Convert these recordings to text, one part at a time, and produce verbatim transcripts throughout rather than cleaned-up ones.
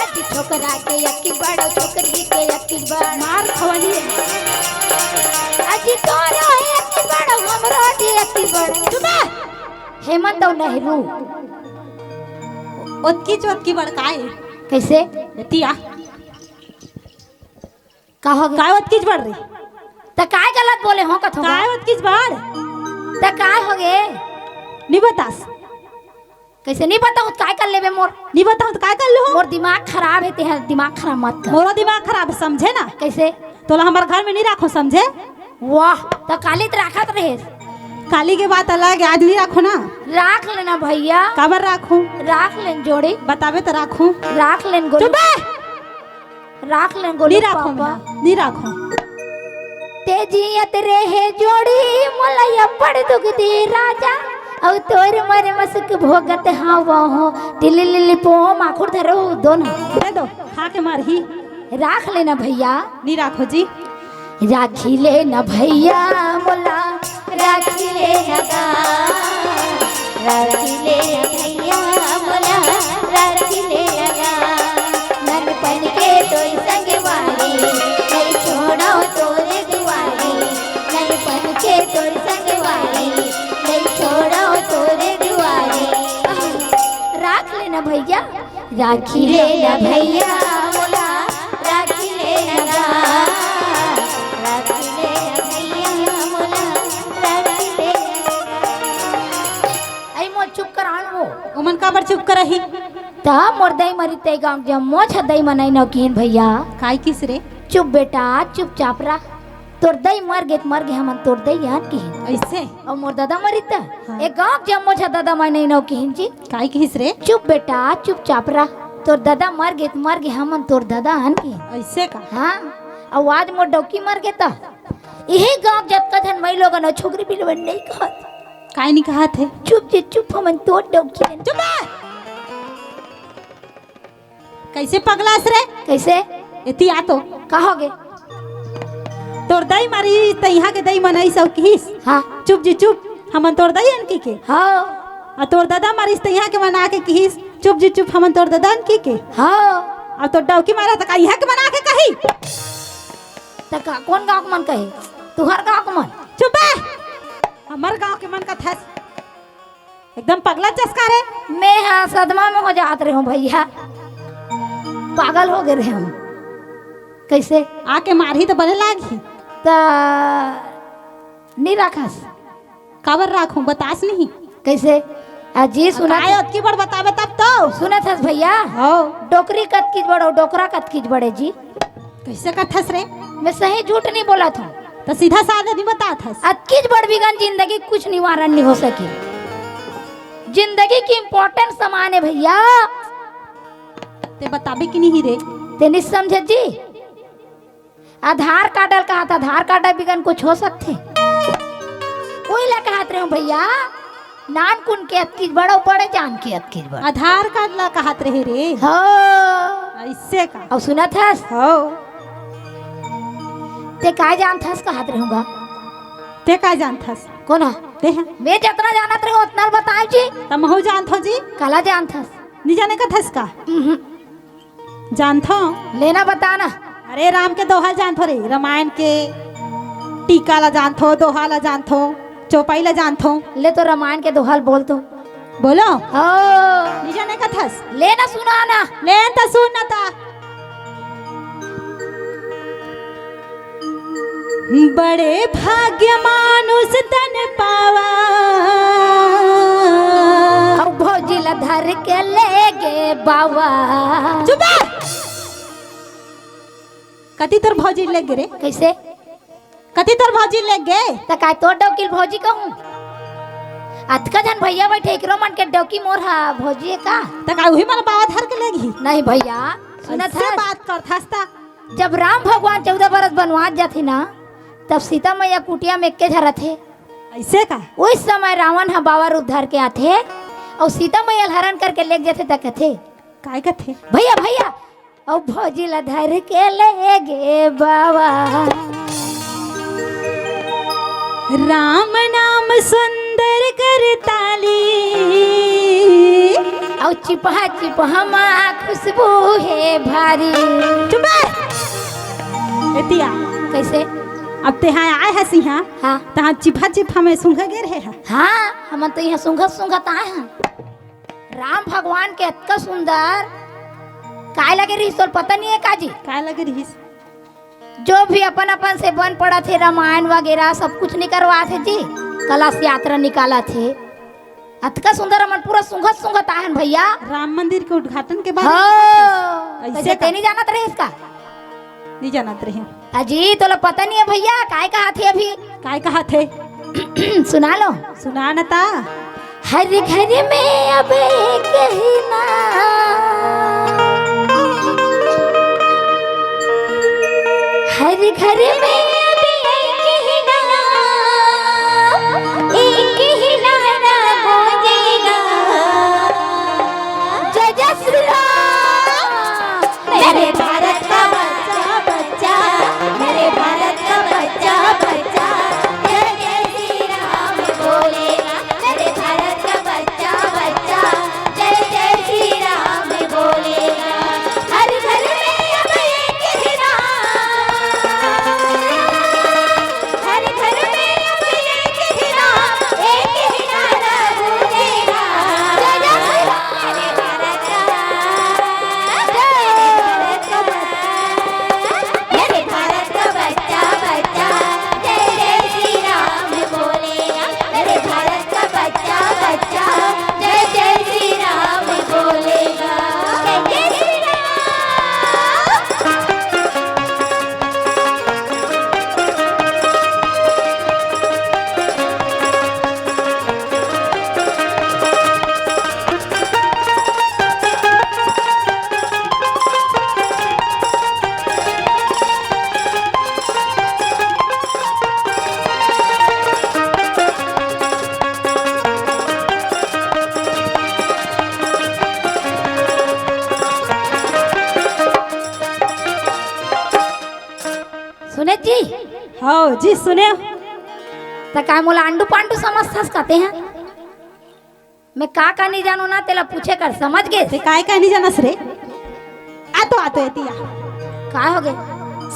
अजी छोकरा के अक्की बड़, छोकरी के अक्की बड़। मार खवनी है। अजी तोरो है अक्की बड़, हमरो है अक्की बड़। चुप। हेमंत अउ नेहरू। ओतकी चोतकी बड़ काय? कैसे? एती आ। का हो गे? काय ओतकीच बड़ रे? त काय गलत बोले हो कथो? काय ओतकीच बड़? त काय हो गे? नी बतास। कैसे नी बताहूं त काय कर लेबे मोर? नी बताहूं त काय कर लूं? मोर दिमाग खराब हे, तेहा दिमाग खराब मत कर। मोरो दिमाग खराब हे, समझे ना? कैसे? तोला हमर घर में नी राखो, समझे? वाह, त काली त राखत रहेस। काली के बात अलग हे, आज नी राखो ना। राख लेना भैया। काबर राखूं? राख लेन जोड़ी। बताबे त राखूं। राख लेन गोलू। चुप बे! राख लेन गोलू नी राखो पापा। मैं, नी राखो। ते जियत रहे जोड़ी मोला अब्बड़ दुख दे राजा, अउ तोर मरे म सुख भोगत हावहूं। टिली लिली पो माखुर धरो दो ना। दे दो, खा के मारही। राख लेना भैया। नी राखो जी। राखी लेना भैया मोला, राखी लेना गा। राखी लेना भैया मोला, राखी लेना गा। ननपन के तोर संगवारी, नइ छोड़व तोरे दुवारी। ननपन के तोर संगवारी, नइ छोड़व तोरे दुवारी। राख लेना भैया। राखी लेना भैया मोला, राखी लेना गा। राखी लेना भैया मोला, राखी लेना गा। अई मोर चुप करान वो। ओमन काबर चुप करही? त मोर दई मरी ते गांव जम्मो छ दई मनई नव किहिन भैया। काय किस रे? चुप बेटा, चुपचाप रह। तोर दई मर गे त मर गे, हमन तोर दई अन किहिन। अइसे? अउ मोर ददा मरी त हाँ। ए गांव जम्मो छ ददा मनई नव किहिन जी। काय किहिस रे? चुप बेटा, चुपचाप रह। तोर ददा मर गे त मर गे, हमन तोर ददा अन किहिन। अइसे का? हाँ। अउ आज मोर डौकी मर गे त इही गांव जतका झन मई लोगन अउ छोकरी बिलवन नइ कहत। काय नी कहत हे? चुप जी चुप, हमन तोर डौकी अन। चुप बे! कैसे पगलास रे? कैसे? एती आ तो। का हो गे? तोर दई मरिस त इहां के दई मनई सब किहिस। हाँ। चुप जी चुप, हमन तोर दई अन किके। हाँ। अउ तोर ददा मरिस त इहां के मन आके किहिस। चुप जी चुप, हमन तोर ददा अन किके। हाँ। अउ तोर डौकी मरे त का इहां के मन आके कही? त का, कोन गांव के मन कही? तुहर गांव के मन। चुप बे! हमर गांव के मन कथस। एकदम पगला चस्का रे। मैं हा सदमा में हो जात रहे हूं भैया, पागल हो गे रहे हूं। कैसे? आके मारही त बने लागही। त नी राखस। काबर राखूं, बतास नहीं। कैसे? आ जी सुनत काय हस। ओतकी बड़ बताबे तब तो। सुनत हस भैया? हो। डोकरी कतकीच बड़ो, डोकरा कतकीच बड़े जी। कैसे कथस रे? मैं सही झूठ नहीं बोलत हूं। त सीधा साधा नहीं बताथस। अतकीच बड़ बिगन जिंदगी कुछ निवारण नहीं हो सके। जिंदगी की इंपॉर्टेंट सामान है भैया। ते बताबे कि नहीं रे? ते नहीं समझे जी। आधार कार्ड ल कहत, आधार कार्ड बिगन कुछ हो सकथे? कोई ला कहत रहे हूं भैया। नानकुन के अतकीच बड़ अउ बड़े जान के अतकीच बड़। आधार कार्ड ला कहत रहे रे। हो। अइसे का? अउ सुनत हस? हो। ते काय जानथस कहत रहूंगा। ते काय जानथस? कोन ह? ते ह। मैं जतना जानत रहूं ओतना ल बताएं जी। त महू जानथो जी। काला जानथस? नी जाने कथस का? उहुं। जानथो। लेना बता ना। अरे राम के दोहा ल जानथो रे, रामायण के टीका ला जानथो, दोहा ला जानथो, चौपाई ला जानथो। ले तो रामायण के दोहा ल बोल तो। बोलो। हो। नी जाने कथस। लेना सुना ना। लेन त सुन ना ता। बड़े भाग्य मानुष तन पावा। अउ भौजी ला धर के ले गे बावा। चुप बे! कति तोर भौजी ले गे रे? कैसे? कति तोर भौजी ले गे? त काय तोर डौकी ल भौजी कहूं? अतका झन भैया बैठे, एकरो मन के डौकी मोर हा भौजी हे का? त काय उही मन बावा धर के ले गही? नहीं भैया, सुनत अइसे हस? बात करथस त। जब राम भगवान चौदह बरस बनवास जाथे ना, तब सीता मैया कुटिया में एके झन रथे। अइसे का? उस समय रावण ह बावा रूप धर के आथे अउ सीता मैया ल हरण करके लेग जाथे त कथे, काय कथे? भैया, भैया, अउ भौजी ला धर के ले गे बावा। राम नाम सुंदर कर ताली। अउ चिपहा चिपहा मा खुशबू हे भारी। चुप बे! एतिया। कइसे? अब तेहा आए हस इहाँ, हाँ। तहाँ चिपहा चिपहा में सूंघा गे रहे हा। हाँ, हमन तो इहाँ सूंघत सूंघत आए हन। राम भगवान के अतका सुंदर काय लगे रहिस, तोर पता नहीं है का जी? काय लगे रहिस? जो भी अपन अपन से बन पड़त हे, रामायण वगैरह सब कुछ निकरवात हे जी, कलश यात्रा निकालत हे। अतका सुंदर हमन पूरा सूंघत सूंघत आहन भैया। राम मंदिर के उद्घाटन के बारे में हाँ, अइसे कइसे का? ते नहीं जानत रहे इसका? नहीं जानत रहे। अजी, तोला पता नहीं है भैया, काय कहाथे अभी? काय कहाथे? सुना लो। सुना न ता। हर घर में अब एक ही नाम, हर घर में अब एक ही नाम, एक ही नारा गूंजेगा, जय जय श्री राम। मेरे भारत का बच्चा बच्चा, मेरे भारत का बच्चा बच्चा, जय जय श्री राम बोलेगा। मेरे भारत का बच्चा बच्चा, जय जय श्री राम बोलेगा। हर घर में अब एक ही नाम, हर घर में अब एक ही नारा, एक ही नारा गूंजेगा। जय जय श्री राम। मेरे भारत का बच्चा बच्चा, जय जय श्री राम बोलेगा। मेरे भारत का बच्चा बच्चा, जय जय श्री राम बोलेगा। जय जय श्री राम। सुने जी? हव जी, सुने। त काय मोला आंडू पांडू समझथस कहिथे? मैं का का नहीं जानों ना, तेला पूछे कर, समझ गे? ते काय का नहीं जानस रे? आ तो, आ तो एती आ। का हो गे?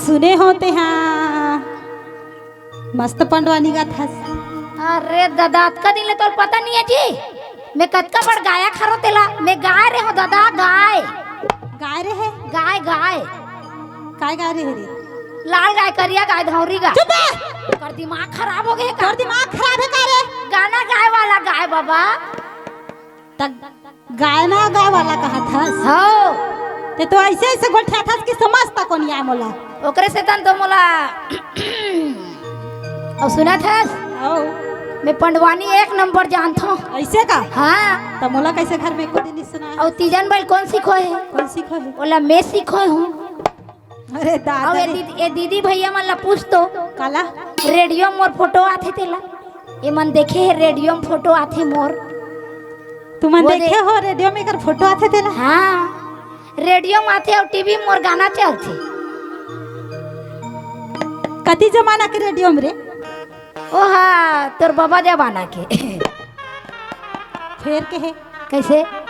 सुने हों तेहा मस्त पंडवानी गाथस। अरे दादा, अतका दिन ले तोला पता नहीं है जी, मैं कतका बड़ गायक हरों तेला। मैं गाय रहे हों दादा, गाय। गाय रहे? गाय, गाय। काय गाय रहे रे? लाल गाय, करिया गाय, धौरी गाय। चुप बे! तोर दिमाग खराब हो गे हे का? तोर दिमाग खराब हे का रे? गाना गाय वाला गाय बाबा। त गाना गाय वाला कहाथस? हव। ते तो अइसे अइसे गोठियाथस कि समझ तको नइ आय मोला। ओकरे सेती तो मोला। अउ सुनथस? हव। मैं पंडवानी एक नंबर जानथों। अइसे का? हाँ। त मोला कइसे घर में एको दिन नइ सुनाय? अउ तीजन बइला कोन सिखोय हे? कोन सिखोय हे? ओला मैं सिखोय हों। अरे दादा अउ ए रे। दीदी, ए दीदी भैया मन ला पूछ तो। काला? रेडियो म मोर फोटो आथे तेला। ए मन देखे हे रेडियो म फोटो आथे मोर। तुमन वो देखे दे- हो रेडियो म एकर फोटो आथे तेला? हाँ, रेडियो म आथे अउ टीवी म मोर गाना चलथे। कति जमाना के रेडियो म रे? ओहा, तोर बाबा जमाना के। फेर के हे? कइसे?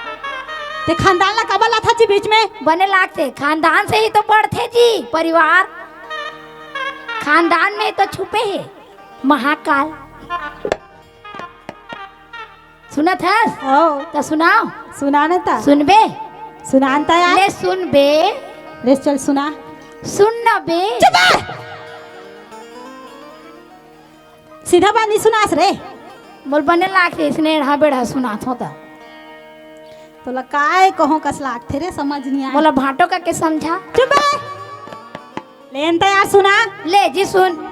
ते खानदान ला काबर लाथस जी बीच में? बने लागथे, खानदान से ही तो बढ़थे जी परिवार। खानदान में तो छुपे हे महाकाल। सुनथस? हव। त सुनाव। सुना न त। सुनबे? सुना न त यार। ले सुनबे। ले चल सुना। सुन न बे। चुप बे। सीधा बात नइ सुनास रे। मोला बने लागथे अइसने एड़हा बेड़हा सुनाथों त। तोला काय कहूँ कस लागथे रे, समझ नइ आय। मोला भांटो कहिके समझा। चुप बे। ले न त यार सुना। ले जी सुन।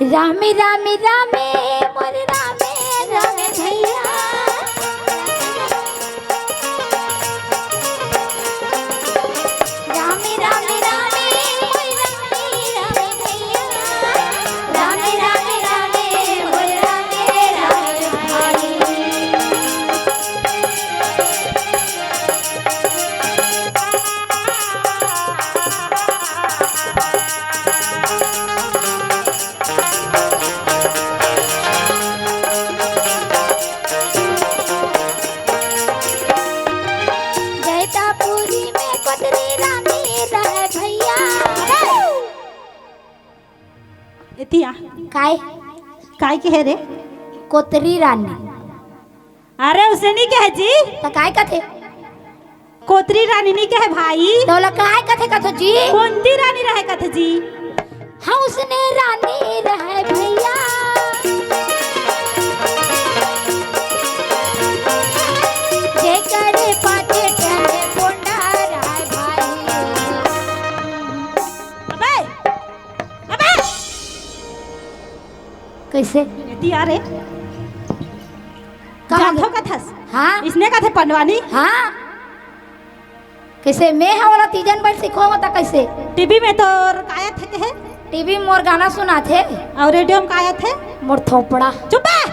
रामे, रामे, रामे, मोर रामे, रामे भैया। रामे, रामे, रामे, मोर रामे, रामे भैया। रामे, रामे, रामे, मोर रामे, रामे भाई। एतिया। काय? काय कहे रे? कोतरी रानी। अरे, उसे नहीं कहे जी। त काय कथे? कोतरी रानी नहीं कहे भाई। तोला काय कथे कथो जी? कोंती रानी रहे कथे जी? हाँ, उसने रानी रहे भैया। जेकर पाँचे ठन पोंडा रहे भाई। अबे, अबे। कैसे? एतिया रे। कहाँ जानथो गए? कथस? हाँ। इसने कथे पंडवानी? हाँ। कैसे? मैं हा ओला तीजन बैठ सिखो होता कैसे? टीवी में तो कायत है के है? टीवी में मोर गाना सुनाथे। और रेडियो में कायत है? मोर थोपड़ा। चुप बे।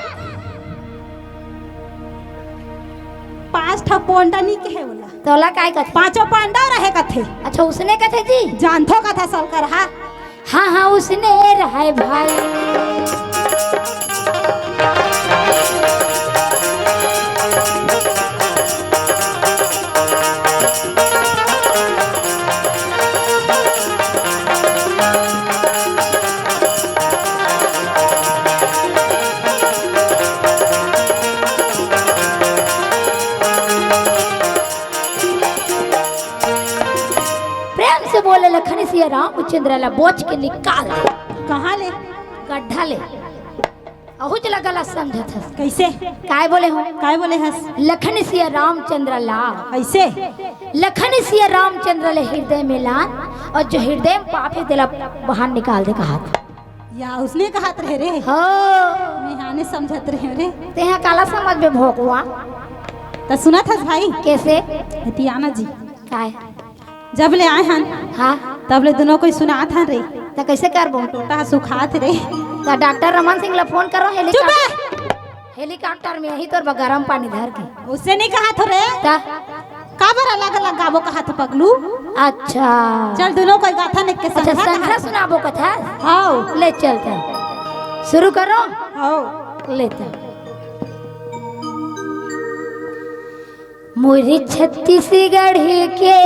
पाँच ठा पोंडा नहीं कहे ओला। तोला काय कथे? पाँचों पांडव रहे कथे। अच्छा, उसने कथे जी? जानथो कथा सलकर हा। हाँ, हाँ, उसने रहे भाई। प्रेम से बोले, लखन सिया रामचंद्र ला बोच के निकाल दे। कहाँ ले? गड्ढा ले। अहुच लगा ला समझत हस। कैसे? काय बोले हो? काय बोले हस? लखन सिया रामचंद्र ला। कैसे? लखन सिया रामचंद्र ले हृदय में लान, और जो हृदय में पाप है, तेला बाहर निकाल दे कहा था। या उसने कहात रहे रे। हो। मैं हाने समझत रहे रे। तेहा काला समझ में भोकवा। त सुनत हस भाई? कैसे? हतियाना जी। काय? जब ले आए हन, हाँ। तब ले दोनों कोई सुनात हन रे। त कैसे करबो? टोटा सुखात रे। त डॉक्टर रमन सिंह ला फोन करो, चुप हेलीकॉप्टर, बे। हेलीकॉप्टर में यही तोर बर गरम पानी धर के। उससे नहीं कहात हो रे। त? काबर अलग-अलग गाबो कहात हो पगलू? अच्छा। चल दोनों कोई गाथा ने के अच्छा, संघरा संघरा कहात हो। सुनाबो कथा? हाँ। ले चलते। शुरू करो। हाँ। लेते। मोर छत्तीसगढ़ के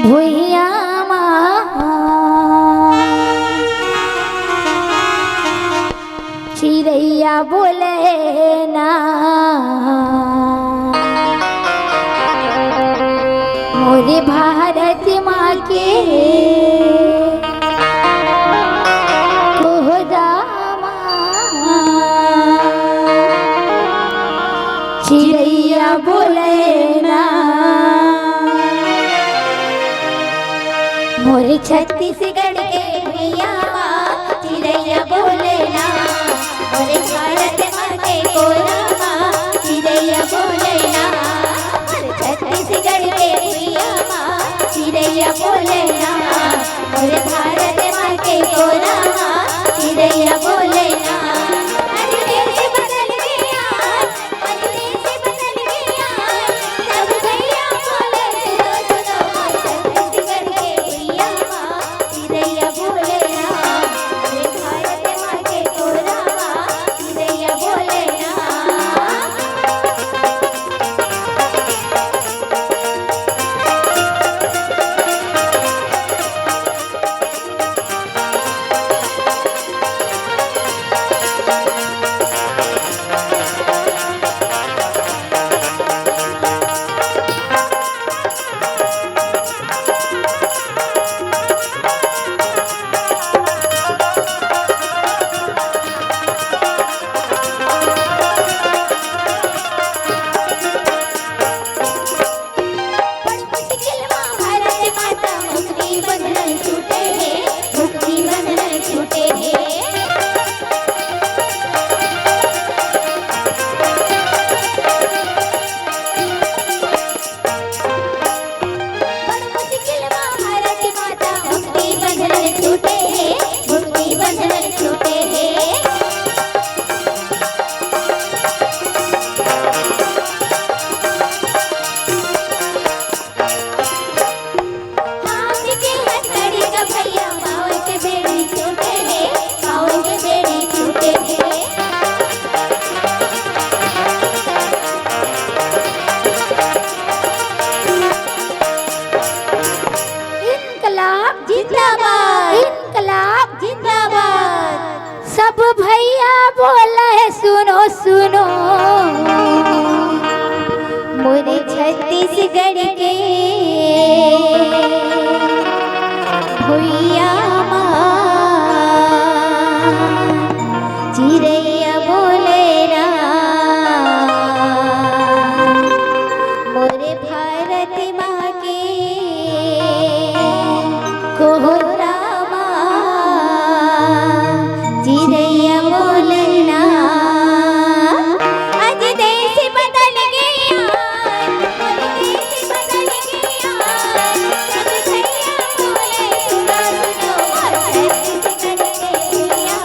भुइयां मा चिरैया बोले ना, मोरे भारत माँ के कोहरा मा चिरैया बोले ना। मोर छत्तीसगढ़ के भुइयां मा चिरैया बोले ना, मोर भारत माँ के कोरा मा चिरैया बोले ना, मोर छत्तीसगढ़ के भुइयां मा चिरैया बोले ना, मोर भारत माँ के कोरा मा चिरैया बोले ना। अरे देश बदल गया, सुनो मोरे छत्तीसगढ़ के भुइया मा चिरैया बोले ना, मोरे भारत माँ के कोहरा मा चिरैया बोले ना। आज देश बदल गया, आज देश बदल गया, आज भैया बोले सुना सुनो, आज देश बदल गया।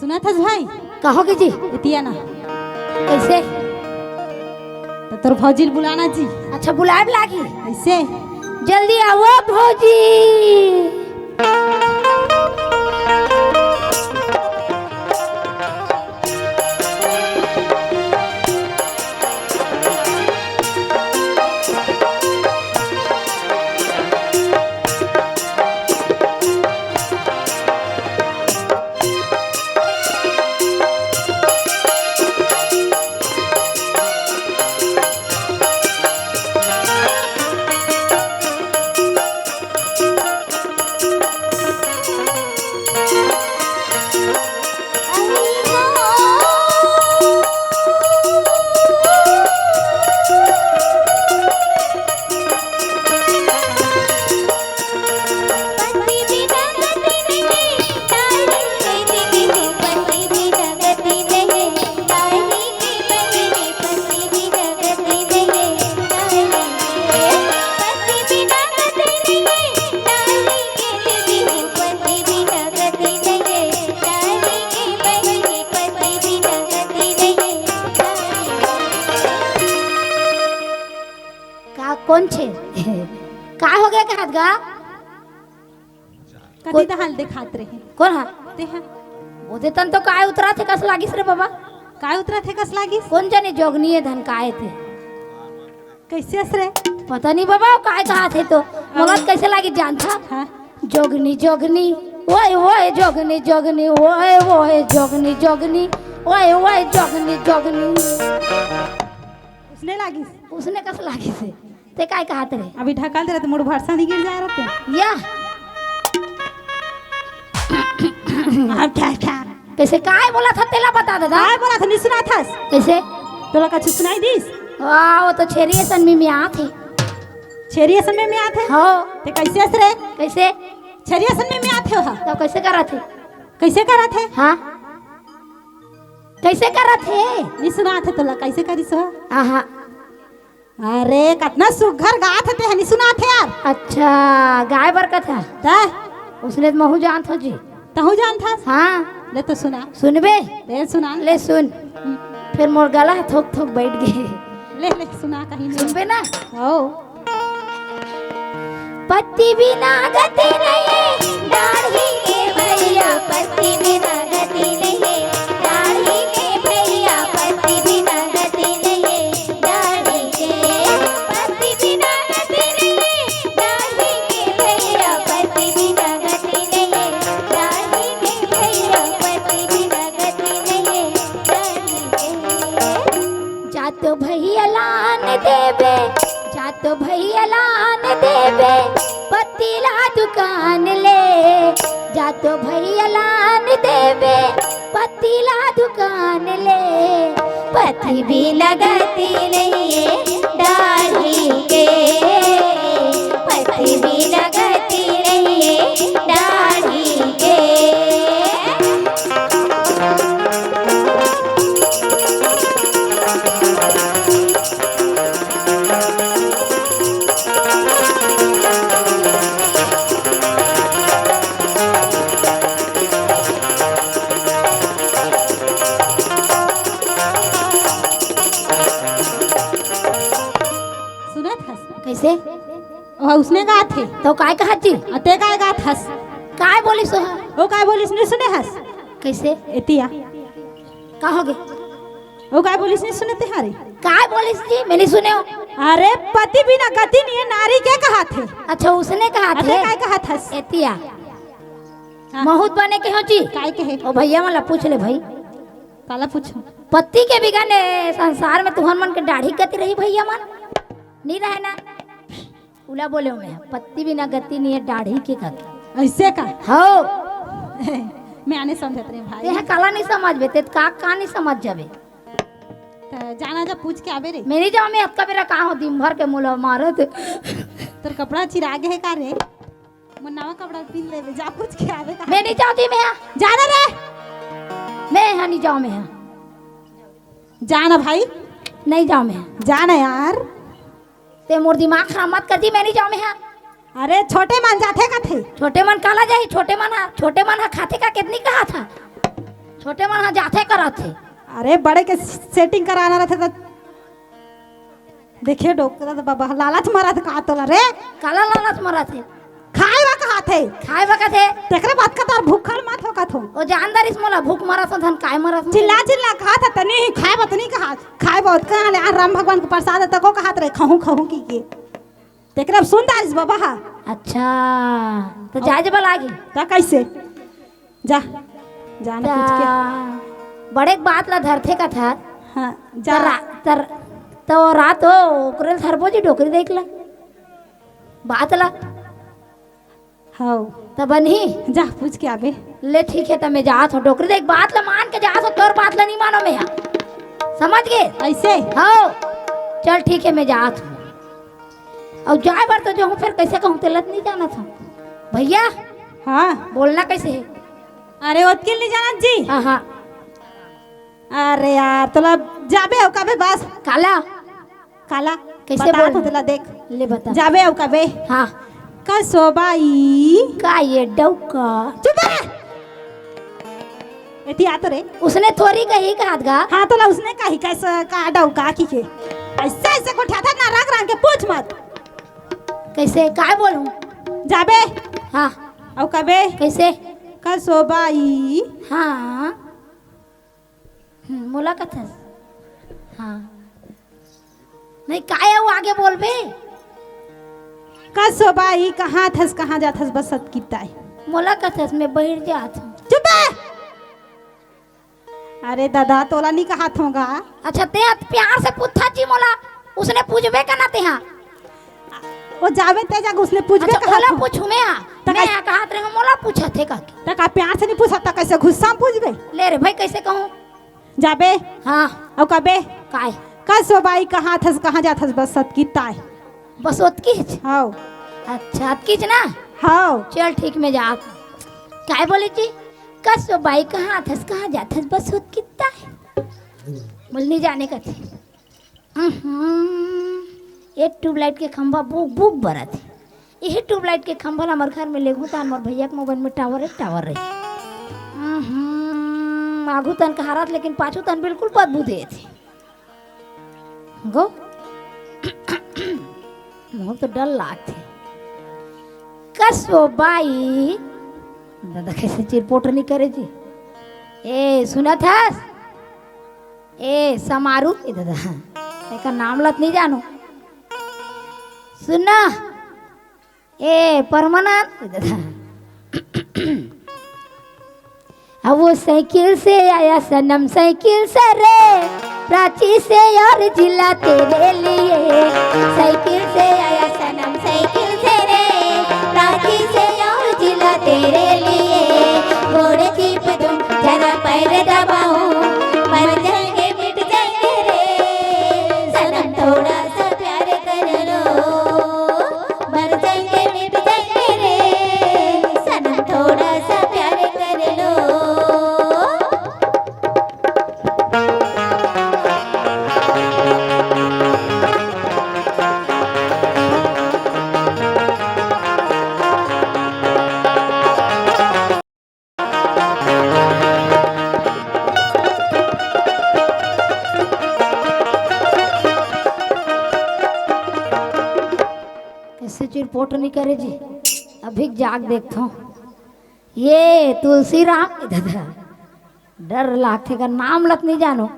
सुनत हस भाई? कहो के जी? एतिया ना। कैसे? तो तोर भौजी ल बुलाना जी। अच्छा, बुलाए लागी। कैसे? जल्दी आओ भौजी। का, कौन छे? का हो गया कहत गा? कति कोन? तहाल देखात रहे। कोन हा? ते हा। ओदे तन तो काय उतरा थे कस लागिस रे बाबा? काय उतरा थे कस लागिस? कोन जने जोगनी हे धन काय थे? कैसे अस रे? पता नहीं बाबा, काय कहा थे तो। मोला कैसे लागिस जानथा? हाँ। जोगनी, जोगनी, ओए, ओए, जोगनी, जोगनी, ओए, ओए, जोगनी, जोगनी, ओए, ओए, जोगनी, जोगनी। उसने लागिस। उसने कस लागिस हे? ते काय कहत रहे? अभी ढकल दे रहे तो मुड़ भरसा नहीं गिर जाए रहते। या। अब क्या, क्या? कैसे काय बोला था तेला बता दादा। काय बोला था, नहीं सुना था? कैसे? तोला कछु सुनाई दिस? वाह, वो तो छेरी असन में, में आत हे। छेरी असन में, में आत हे? हाँ। ते कैसे अस रे? कैसे? छेरी असन में, में आत हे हा। तो कैसे करत हे? कैसे करत हे? हाँ। कैसे करत हे? नहीं सुनात हे तोला, कैसे करिस हो? आहा। अरे, कतना सुग्घर गात हे ते ह, नहीं सुनात हे यार। अच्छा, गाय बर कथा। तै? उसने तो महू जानत हो जी। तहूँ जानथस? हाँ। ले तो सुना। सुनबे? ले सुना। ले सुन। हम्म। फिर मोर गला थोक थोक बैठ गे। ले, ले, सुना कहीं नहीं। सुनबे ना? हो। पत्ती बिना गति नहीं है, दाढ़ी के भैया, पत्ती बिना गति नहीं है, दाढ़ी के भैया, पत्ती बिना गति नहीं है, दाढ़ी के, पत्ती बिना गति नहीं है, दाढ़ी के भैया, पत्ती बिना गति नहीं है, दाढ़ी के भैया, पत्ती बिना गति नहीं है, दाढ़ी के। जा तो भैया लान देबे, जा तो भैया लान देबे, पत्ती ला दुकान ले। जा तो भैया लान देबे, पत्ती ला दुकान ले। पत्ती बिना गति नहीं है, दाढ़ी के। पत्ती बिना गति नहीं है, दाढ़ी के। सुनत हस? कैसे? ओह उसने गात हे। तो काय कहत जी? अ, ते काय गात हस? काय बोलिस ओह? ओ काय बोलिस, नहीं सुने हस? कैसे? एतिया। का हो गे? ओ काय बोलिस, नहीं सुने ते हारे? काय बोलिस जी? मैं नहीं सुने हो। अरे, पति बिना गति नहीं है, नारी के कहत हे। अच्छा, उसने कहत हे। अते काय कहत हस? एतिया। हाँ। बहुत बने के हो जी। काय कहे? ओ भैया मन ला पूछ ले भाई। काला पूछो? पति के बिगन ए संसार में तुहर मन के दाढ़ी गति रही भैया मन? नहीं रहे ना। उला बोले हो मैं, पत्ती बिना गति नहीं है, दाढ़ी के गति। ऐसे का? हो। मैं आने समझत रहे भाई। ते हा काला नहीं समझबे, ते का, का नहीं समझ जाबे? त जाना जा पूछ के आबे रे। मैं नहीं जाऊँ, मैं अतका बेरा का हो, दिन भर के मुला मारत। तोर कपड़ा चिरा गे हे का रे? मोर नवा कपड़ा पिन लेबे, जा पूछ के आबे का। मैं नहीं जाऊँ जी, मैं हा। जाना रे। मैं हा नहीं जाऊँ, मैं हा। जाना भाई। नहीं जाऊँ मैं हा। जाना यार। ते मोर दिमाग खराब मत कर जी, मैं नहीं जाऊँ मैं हा। अरे छोटे मन जाथे कथे। छोटे मन काला जाही, छोटे मन हा, छोटे मन हा खाथे का कितनी कहा था। छोटे मन हा जाथे करत हे। अरे बड़े के सेटिंग कराना रहथे त देखे डोकरा त बाबा लालच मरत का तोला रे। काला लालच मरत हे। खाए बा कहाथे। खाए बा कथे। तेकरे बात का तार भूखल मत हो कथो। ओ जानदारिस मोला भूख मरत हो धन काय मरत हो। चिल्ला चिल्ला कहाथा तनी ही खाए बा तनी कहा। खाए बा ओतका ले आ राम भगवान के प्रसाद तको कहात रहे खहू खहू की के। तेकरे अब सुन दारिस बाबा हा। अच्छा। तो जाए जबा लागी। त कैसे? जा। जाना पूछ के। त बड़े के बात ला धरथे कथा। हाँ, जा। त रा-, त, त रात हो, ओकरे ल धरबो जी डोकरी देख ला। बात ला। हौ। त बनही? जा, पूछ के आबे। ले ठीक हे, त मैं जात हूँ। डोकरी देख, बात ला मान के जात हूँ, तोर बात ला नहीं मानो मैं हा। समझ गे? ऐसे? हौ। चल ठीक हे, मैं जात हूँ। अउ जाए बर तो जाहूँ, फेर कैसे कहूँ, तेला त नहीं जानत हूँ। भैया। हाँ। बोलना कैसे हे? अरे, ओतकी ल नहीं जानत जी। हाँ, हाँ। अरे यार, तोला जाबे अउ कबे बस। काला? काला? कैसे बता बोल? तो तोला देख। ले बता। जाबे अउ कबे। हाँ। कसो बाई। का ये डौका? चुप रह। एती आ तो रे। उसने थोरी कही कहात गा। हाँ, तोला उसने कही, कैसे का डौका की के। ऐसे, ऐसे गोठियाथा ना रंग रंग के पूछ मत। कैसे? काय बोलूं? जाबे। हाँ। अउ कबे। कैसे? कसो बाई। हाँ। हम्म, मोला कथस? हाँ। नहीं, काय अउ आगे बोलबे? कसो बाई, कहाँ थस, कहाँ जाथस, बस अतकिताय। मोला कथस, मैं बहिर जात हूँ। चुप बे! अरे दादा, तोला नहीं कहात हूँ गा। अच्छा, ते प्यार से पूछा जी मोला, उसने पूछबे का ना ते हाँ? ओ जाबे ते जाके उसने पूछबे अच्छा, कहात ओला हूँ। पूछू मैं हाँ? त मैं का हाँ कहात रहे हूँ, मोला पूछत हे का? त का प्यार से नहीं पूछा, त कैसे गुस्सा में पूछबे? ले रे भाई, कैसे कहूँ? जाबे? हाँ। अउ कबे? काय? कसो बाई, कहाँ थस, कहाँ जाथस, बस अतकिताय। बस अतकीच? हौ। अच्छा, अतकीच ना? हौ। चल ठीक, मैं जात हूँ। काय बोले जी? कसो बाई, कहाँ थस, कहाँ जाथस, बस अतकिताय। बोल नहीं जाने का थे। अहं, ये ट्यूबलाइट के खंभा बुक बुक बरत हे। यही ट्यूबलाइट के खंभा ला हमर घर में लेगहूं त हमर भैया के मोबाइल में टावर एक टावर रही। हम्म, आगू तन कहारत, लेकिन पाछू तन बिल्कुल बदबू देत हे। गो, मोर तो डर लागथे। कस वो बाई, दादा कइसे चिरपोट नइ करे जी। ए, सुनत हस? ए, समारू, ए दादा, एकर नाम ल त नइ जानों। सुन ना, ए, परमानंद, ए दादा। अब वो साइकिल से आया सनम, साइकिल से रे, रांची से और जिला तेरे लिए। साइकिल से आया सनम, साइकिल से रे, रांची से और जिला तेरे लिए। घोड़े जीप दूं, जरा पैर दबाऊं, मर जाएंगे, मिट जाएंगे रे। सनम, थोड़ा सा प्यार कर लो, मर जाएंगे, मिट जाएंगे रे। सनम, थोड़ा सा प्यार कर लो। कइसे चिरपोट नइ करे जी। अभी जाग देखथों। ये तुलसी राम, ए दादा, डर लागथे, एकर नाम ल त नइ जानों।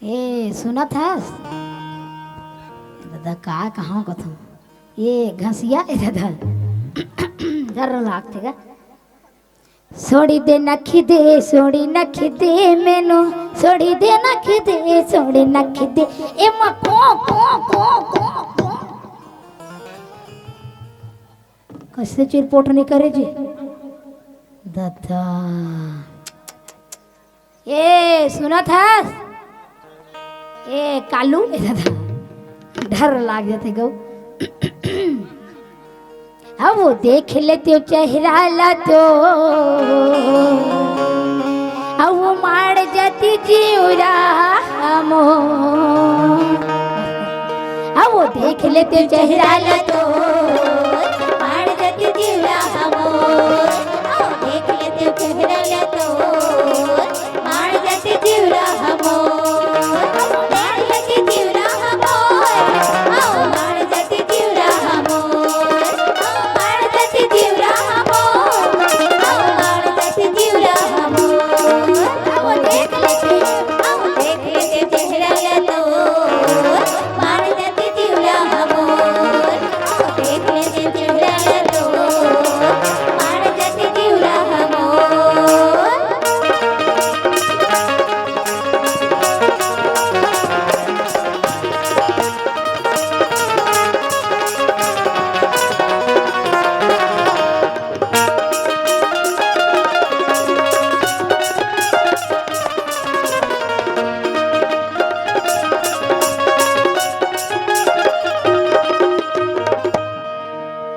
ए, सुनत हस? ए दादा, का कहां कथों? ये घसिया, ए दादा, डर लागथे गा। छोड़ी दे नखी दे, छोड़ी नखी दे मैनू, छोड़ी दे नखी दे, छोड़ी नखी दे। ए मां, को, को, को, को, को। कइसे चिरपोट नइ करे जी। दादा। ए, सुनत हस? ए, कालू, ए दादा, डर लाग जाथे गऊ। अब वो देख लेते चेहरा ला तो, अब वो मार जाती जीवरा हमो। अब वो देख लेते चेहरा ला तो, मार जाती जीवरा हमो। अब वो देख लेते चेहरा ला तो, मार जाती जीवरा हमो, मार जाती जीवरा हमो, मार जाती जीवरा हमो, मार जाती जीवरा हमो, मार जाती जीवरा हमो। अब देख लेते, अब देख लेते चेहरा ला तो, मार जाती जीवरा हमो, देख लेते चेहरा ला तो, मार जाती जीवरा हमो।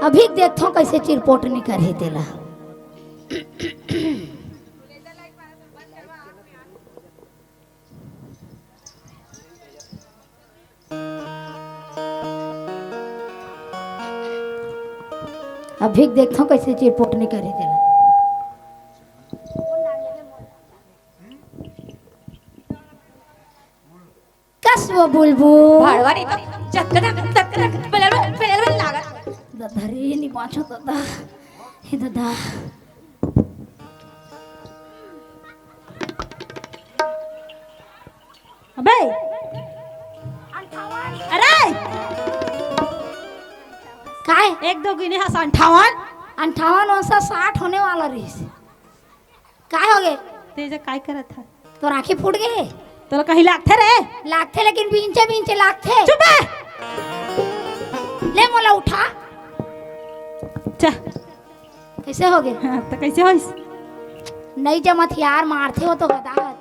अभी देखथों कइसे चिरपोट नइ करही तेला। अभी देखथों कइसे चिरपोट नइ करही तेला। कस वो बुलबुल। भाड़वा नहीं तो चक्कर, चक्कर, पेलर, पेलर लागत। दादा रे, नइ बांचों दादा। हे दादा। अबे। अरे। काय? एक दो गिने हस अंठावन। अंठावन, ओन सा साठ होने वाला रहिस। काय होगे? तेजा काय करत हस? तोर आँखी फूट गे हे? तोला कहीं लागथे रे? लागथे, लेकिन बींचे बींचे लागथे। चुप बे। ले मोला उठा। चा। कइसे होगे? हाँ, त कइसे होइस? नइ जमत यार, मारथे वो तो गदा हर।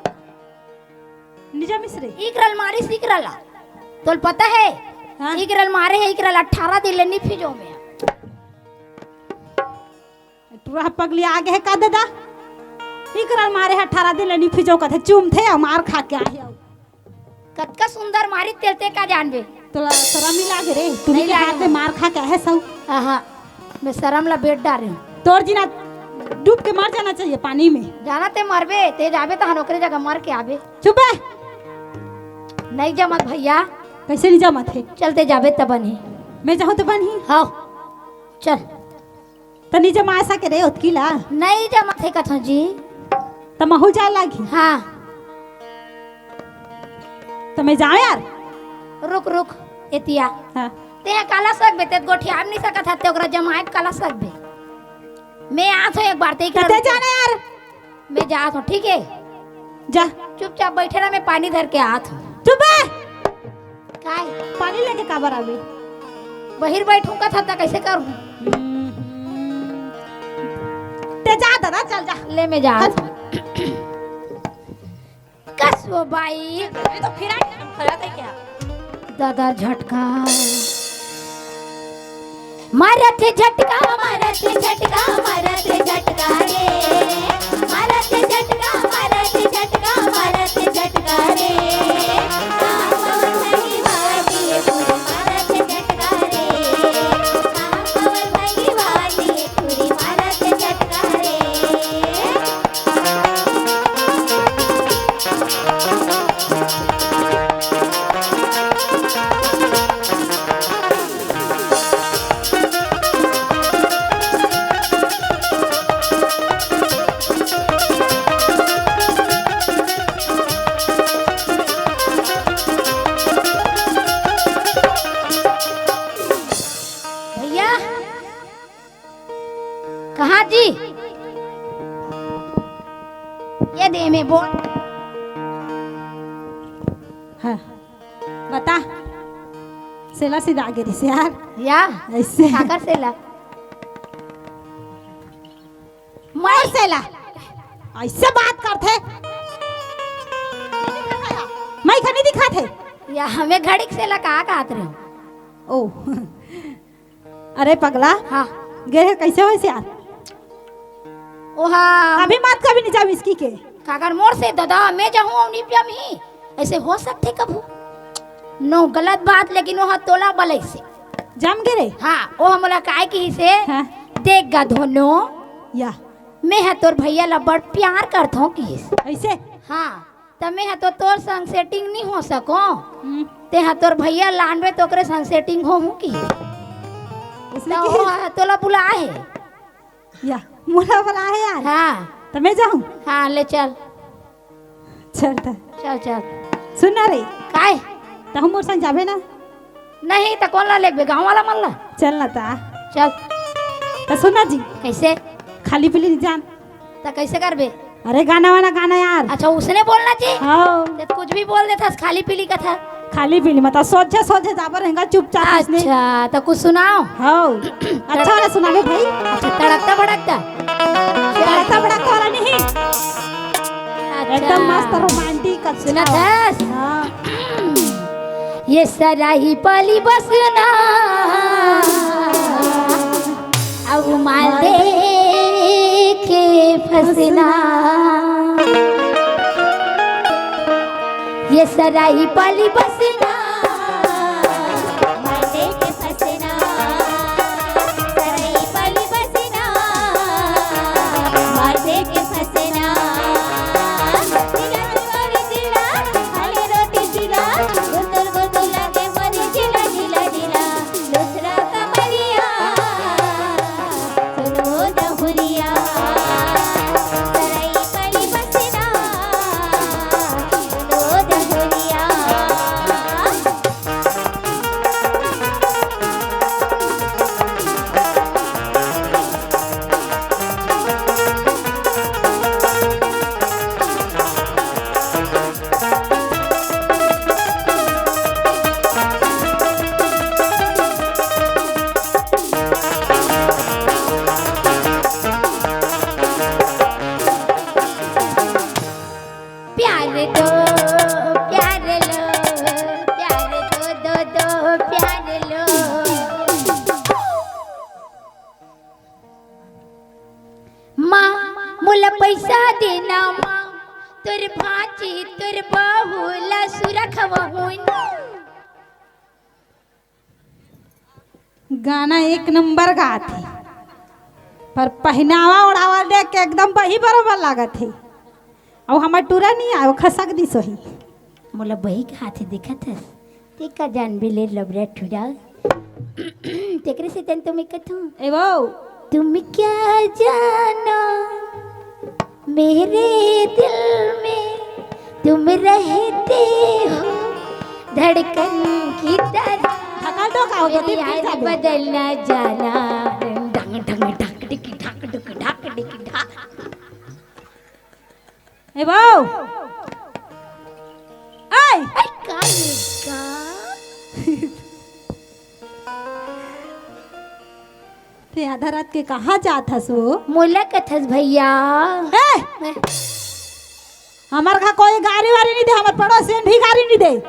नइ जमिस रे। इकरा ल मारिस, इकरा ला। तोला पता हे? हाँ। इकरा ल मारे हे, इकरा ल अठारह दिन ले नइ फिजों मैं। टुरा पगली आगे हे का दादा? इकरा ल मारे हे अठारह दिन ले नइ फिजों कथे, चूमथे अउ मार खा के आहे अउ। कतका सुंदर मारिस तेला ते का जानबे? तोला सरम नइ लागे रे? टुरी के हाथ ले मार खा के आहे हस। आहा, मैं सरम ला बेट डारे हूँ। तोर जिना डूब के मर जाना चाहिए पानी में। जाना ते मरबे, ते जाबे तहन ओकरे जगह मर के आबे। चुप बे। नहीं जमत भैया। कैसे नहीं जमत हे? चलते जाबे तब बनही। मैं जाहूँ तो बनही? हाँ, चल। त नहीं जमा सके रे ओतकी ला? नहीं जमत हे कथो जी। त महू जाए लागी? हाँ। त मैं जाऊँ यार? रुक, रुक, एतिया। हाँ। ते काला सकबे, ते गोठिया नहीं सकत हते, ओकरा जमाए काला सकबे। मैं आत हूँ एक बार, ते त ते जाना यार। मैं जात हूँ, ठीक है? जा। चुपचाप बैठे रह, मैं पानी धर के आत हूँ। चुप बे। काय? पानी लेके काबर आवे? बहिर बैठूं का था, त कैसे करूं? हम्म। ते जा दादा, चल जा। ले, मैं जात हूँ। कसो बाई। ये तो फिर आ गया, खड़ा था क्या? दादा झटका। मारत झटका, मारत झटका, मारत झटका रे। मारत झटका, मारत झटका, मारत झटका रे। राम पवन नहीं वाटी पूरी मारत झटका रे। राम पवन नहीं वाटी पूरी मारत झटका रे। भैया, कहाँ जी? ये दे में बोल। हाँ, बता। सेला सीधा आगे रही से यार। या? ऐसे। काकर सेला? मोर सेला। ऐसे बात करथे। मैं खनी दिखाथे। या हमें घड़ी के सेला कहा कहत रहे? ओ। अरे पगला। हाँ। गे हे कैसे होइस यार? ओहा। अभी मत कभी नहीं जाओ इसकी के। काकर मोर से दादा, मैं जाहूँ अउ नहीं पियम ही। ऐसे हो सकथे कभू? नो, गलत बात, लेकिन ओहा तोला बलई से। जम गे रे? हाँ, ओहा मोला काय किहिसे? हाँ। देख गा धोनो। या। मैं ह तोर भैया ला बड़ प्यार करथों किहिस। ऐसे? हाँ। त मेंह तो तोर संग सेटिंग नी हो सको। हम्म। तेंह तोर भैया लानबे त ओकरे संग सेटिंग होहूं की। उसने त की? ओह तोला बुलाए हे। या, मोला बुलाए हे यार। हाँ। त मैं जाहूं? हाँ, ले चल। चल त। चल, चल। सुन ना रे। काय? तहूं मोर संग जाबे ना? नहीं, त कोन ला लेगबे? गांव वाला मन ला? चल ना ता। चल। त सुन ना जी। कैसे? खाली पीली नहीं जान। त कैसे करबे? अरे गाना वाना गाना यार। अच्छा, उसने बोलना जी? हाँ। ते तो कुछ भी बोल देथस, खाली पीली कथा। खाली पीली मतलब सोझे सोझे जाबर रहेगा चुपचाप इसने। अच्छा, त कुछ सुनाओ। हाँ। अच्छा वाला सुनावे भाई। अच्छा, तड़कता भड़कता? तड़कता भड़कता वाला नहीं। अच्छा। एकदम मस्त रोमांटिक, अच्छा। सुनत हस? हाँ। ये सराही पाली बसना, अब माल देके फसना। ये सराही पाली बसना, माल देके फसना। सराही पाली बसना, माल देके फसना। जिला जुआर जिला, खाले रोटी जिला, गुतुर गुतुर लागे मोरे जिला, जिला, जिला। लुथरा कमरिया, सुनो दहुरिया। सरई पली बसना, सुनो दहुरिया। प्यार दो, प्यार लो, प्यार दो, दो, दो, प्यार लो। माँ, मोला पैसा देना माँ, तोर भांची, तोर बहू ला सुरखवाहूँ। गाना एक नंबर गात हे। पर पहिनावा ओढ़ावा देख के एकदम बही बरोबर लागत हे। अउ हमर टूरा नहीं आयो, खसक दिस होही। मोला बही के हाथे देखत हस, ते का जान बेले लबरा ठुरा। तेकरे से तन तो मैं कथूं। ए वो। तुम क्या जानो मेरे दिल में, तुम रहते हो धड़कन की तरह। थकाल तो का हो, मेरी तो याद बदलना जाना। ढंग ढंग ढक ढिक ढक ढुक ढक ढिक ढक। ए बाऊ। ए। ए, का रे, का? ते आधा रात के कहाँ जात हस वो? मोला कथस भैया। ए! मैं हमर घर कोई गारी वारी नहीं दे, हमर पड़ोसियन भी गारी नहीं दे।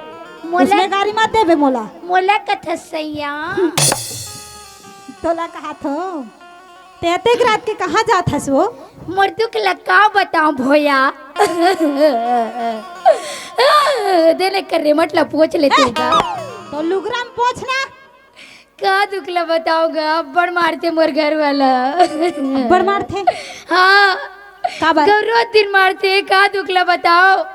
मोला उसने गारी मत देबे मोला। मोला कथस सैया। तोला कहा थो। ते अतेक रात के कहाँ जात हस वो? मोर दुख ला का बताऊं भोया। देने कर रेमट ला पोछ लेते हैं। तो लुगरा में पोछ ना। का दुख ला बताऊं गा, अब्बड़ मारथे मोर घर वाला। अब्बड़ मारथे? हाँ। का बात? गौरो दिन मारथे, का दुख ला बताओ।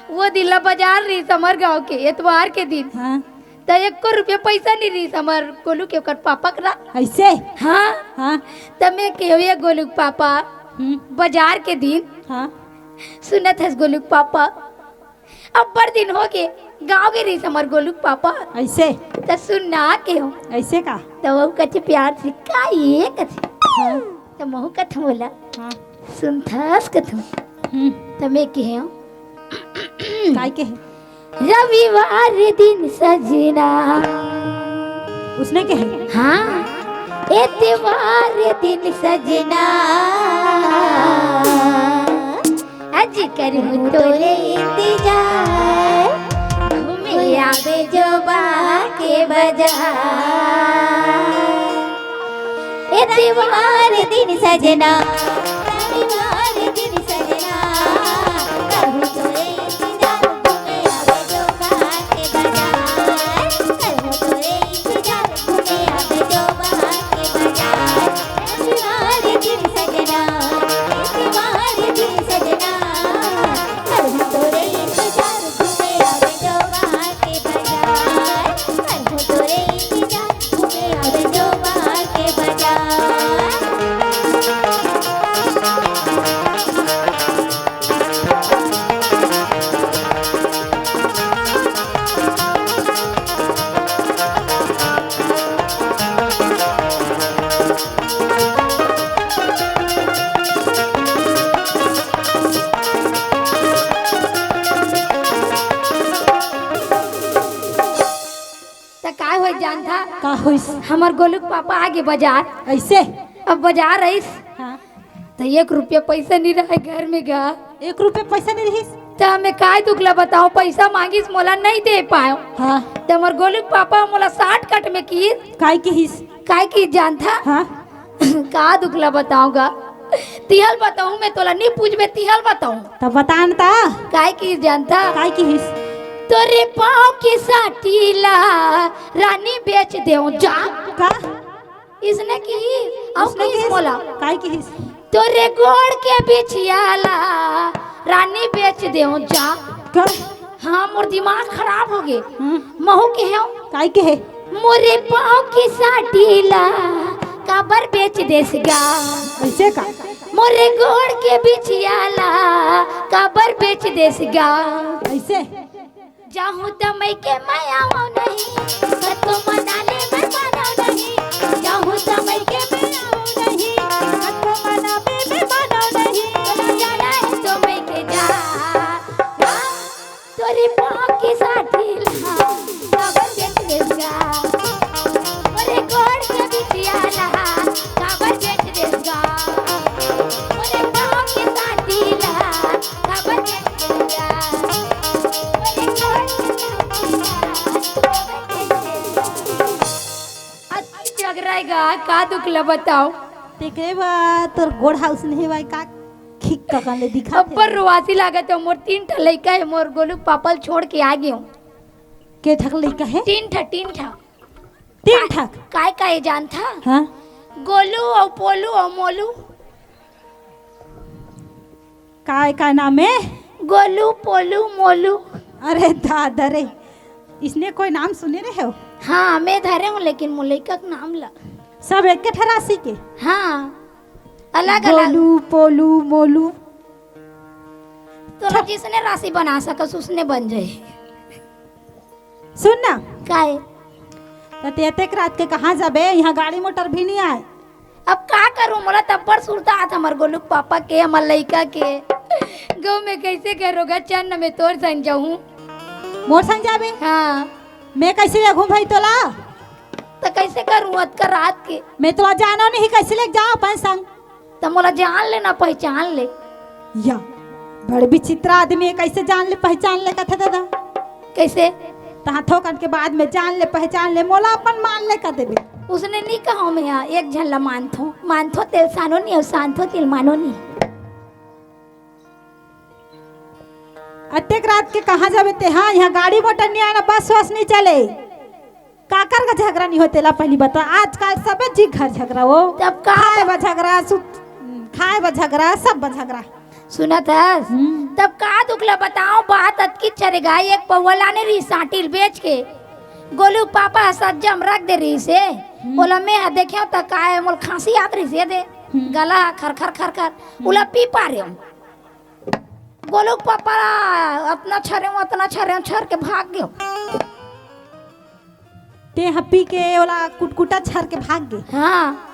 वो दिन ला बाजार रहिस हमर गांव के, एतवार के दिन। हाँ। त एको रुपया पैसा नहीं रहिस हमर गोलू के ओकर पापा करा। ऐसे? हाँ। हाँ। त मैं कहेंव, "ये गोलू के पापा, हम्म। बाजार के दिन।" हाँ। सुनत हस गोलू के पापा, अब्बड़ दिन हो गे, गाँव गे रहिस हमर गोलू के पापा। ऐसे? त सुन ना कहेंव। ऐसे का? त वो कथे प्यार से, "का ये?" कथे। हाँ। त महू कथंव बोला। हाँ। सुनथस कथंव। हम्म। त मैं कहेंव। काय कहे? रविवार दिन सजना। उसने कहे? हाँ। एतवार दिन सजना। आज करहूँ तोरे इंतजार। घूमे आबे जोबा के बाजार। एतवार दिन सजना, रविवार दिन सजना, करहूँ तोरे इंतजार, घूमे आबे जोबा के बाजार, करहूँ तोरे इंतजार, घूमे आबे जोबा के बाजार। रविवार दिन सजना, एतवार दिन सजना, करहूँ तोरे इंतजार, घूमे आबे जोबा के बाजार। करहूँ तोरे इंतजार, घूमे आबे जोबा के बाजार। त काय होइस जानथा? का होइस? हमर गोलू के पापा आगे बाजार। ऐसे? अब बाजार आइस। हाँ। त एक रुपया पैसा नहीं रहे घर में गा। एक रुपया पैसा नहीं रहिस? त मैं काय दुख ला बताओ, पैसा मांगिस मोला नहीं दे पायो। हाँ। त हमर गोलू के पापा मोला shortcut में किहिस। काय किहिस? काय किहिस जानथा? हाँ। का दुख ला बताऊं गा? तिहल बताऊं मैं तोला, नी पूछबे तिहल बताऊं। त बता न त। काय किहिस जानथा? काय किहिस? तोरे पाँव के साटी ला रानी बेच देव जा। का? इसने किहिस, अउ उसने किहिस किहिस? मोला। काय किहिस? तोरे गोड़ के बिछिया ला रानी बेच देव जा। का? हाँ, मोर दिमाग खराब हो गे। हम्म। महू कहेंव। काय कहे? मोरे पाँव के साटी ला काबर बेच देस गा? ऐसे का? मोरे गोड़ के बिछिया ला काबर बेच देस गा? ऐसे? जाहूँ त मइके मैं आवंव नहीं, कतको मना ले मैं मानंव नहीं। जाहूँ त मइके मैं आवंव नहीं, कतको मना ले मैं मानंव नहीं। तोला जाना हे तो मइके जा। तोरे पाँव के साटी ला काबर बेच देस गा? तोरे गोड़ के बिछिया ला काबर बेच देस गा? तोरे पाँव के साटी ला काबर बेच देस गा? तोरे गोड़ के बिछिया ला काबर बेच देस गा? अति जगराय गा, का दुख ला बताओ? तेकरे बा तोर गोड़ हाउस नहीं भाई का खिक ककन ले दिखा अब्बड़ रोवासी लागत हे। मोर तीन ठा लइका हे, मोर गोलू पापा ल छोड़ के आ गेंव। के ठक लइका हे? तीन ठा, तीन ठा। तीन ठक? काय काय जानथा? हाँ। गोलू अउ पोलू अउ मोलू। काय, काय नाम हे? गोलू, पोलू, मोलू। अरे दादा रे, इसने कोई नाम सुने रहे हो? हाँ, मैं धरे हूँ, लेकिन मोर लइका के नाम ला। सब एक के ठा राशि के? हाँ, अलग-अलग। गोलू, पोलू, मोलू। तोला जिसने राशि बना सकस, उसने बन जाए। सुन ना। काय? त ते अतेक रात के कहाँ जाबे? यहाँ गाड़ी मोटर भी नहीं आए। अब का करूँ, मोला तब्बड़ सुरता आत हमर गोलू के पापा के, हमर लइका के। गऊ में कैसे करोगा चन्न में तोर संग जाऊँ। मोर संग जाबे? हाँ। मैं कैसे ले घूम भाई तोला? त कैसे करूँ अतका रात के? मैं तोला जानो नहीं, कैसे ले जाओ अपन संग? त मोला जान ले ना पहचान ले। या, बड़ विचित्र आदमी हे, कैसे जान ले पहचान ले कथे दादा? कैसे? तहाँ थोकन के बाद में जान ले पहचान ले, मोला अपन मान ले कह देबे। उसने नहीं कहो मैं यहाँ, एक झन ला मानथो, मानथो तेल सानो नहीं अउ सानथो तेल मानो नहीं। अतेक रात के कहाँ जाबे ते? हाँ, यहाँ गाड़ी मोटर नहीं आना, बस वस नहीं चले। काकर का झगड़ा नहीं होते ला, पहली बता। आजकल सबे जी घर झगड़ा हो। तब का? खाए बा झगड़ा, सुत, खाए बा झगड़ा, सब बा झगड़ा। सुनत हस? हम्म। तब का दुख ला बताओ, बात अतकी चरे गा, एक पौवा लाने रही सांटिल बेच के, गोलू पापा ह सज्जम रख दे रही से। हम्म। बोला मैं ह देखे त का हे, मोल खांसी आत रही से दे। हम्म। गला ह खर खर खर खर। हम्म। उला पी पा रहे हो। गोलू पापा अतना छरे, अतना छरे, छर के भाग गयो। ते ह पी के ओला कुटकुटा छर के भाग गे। हाँ।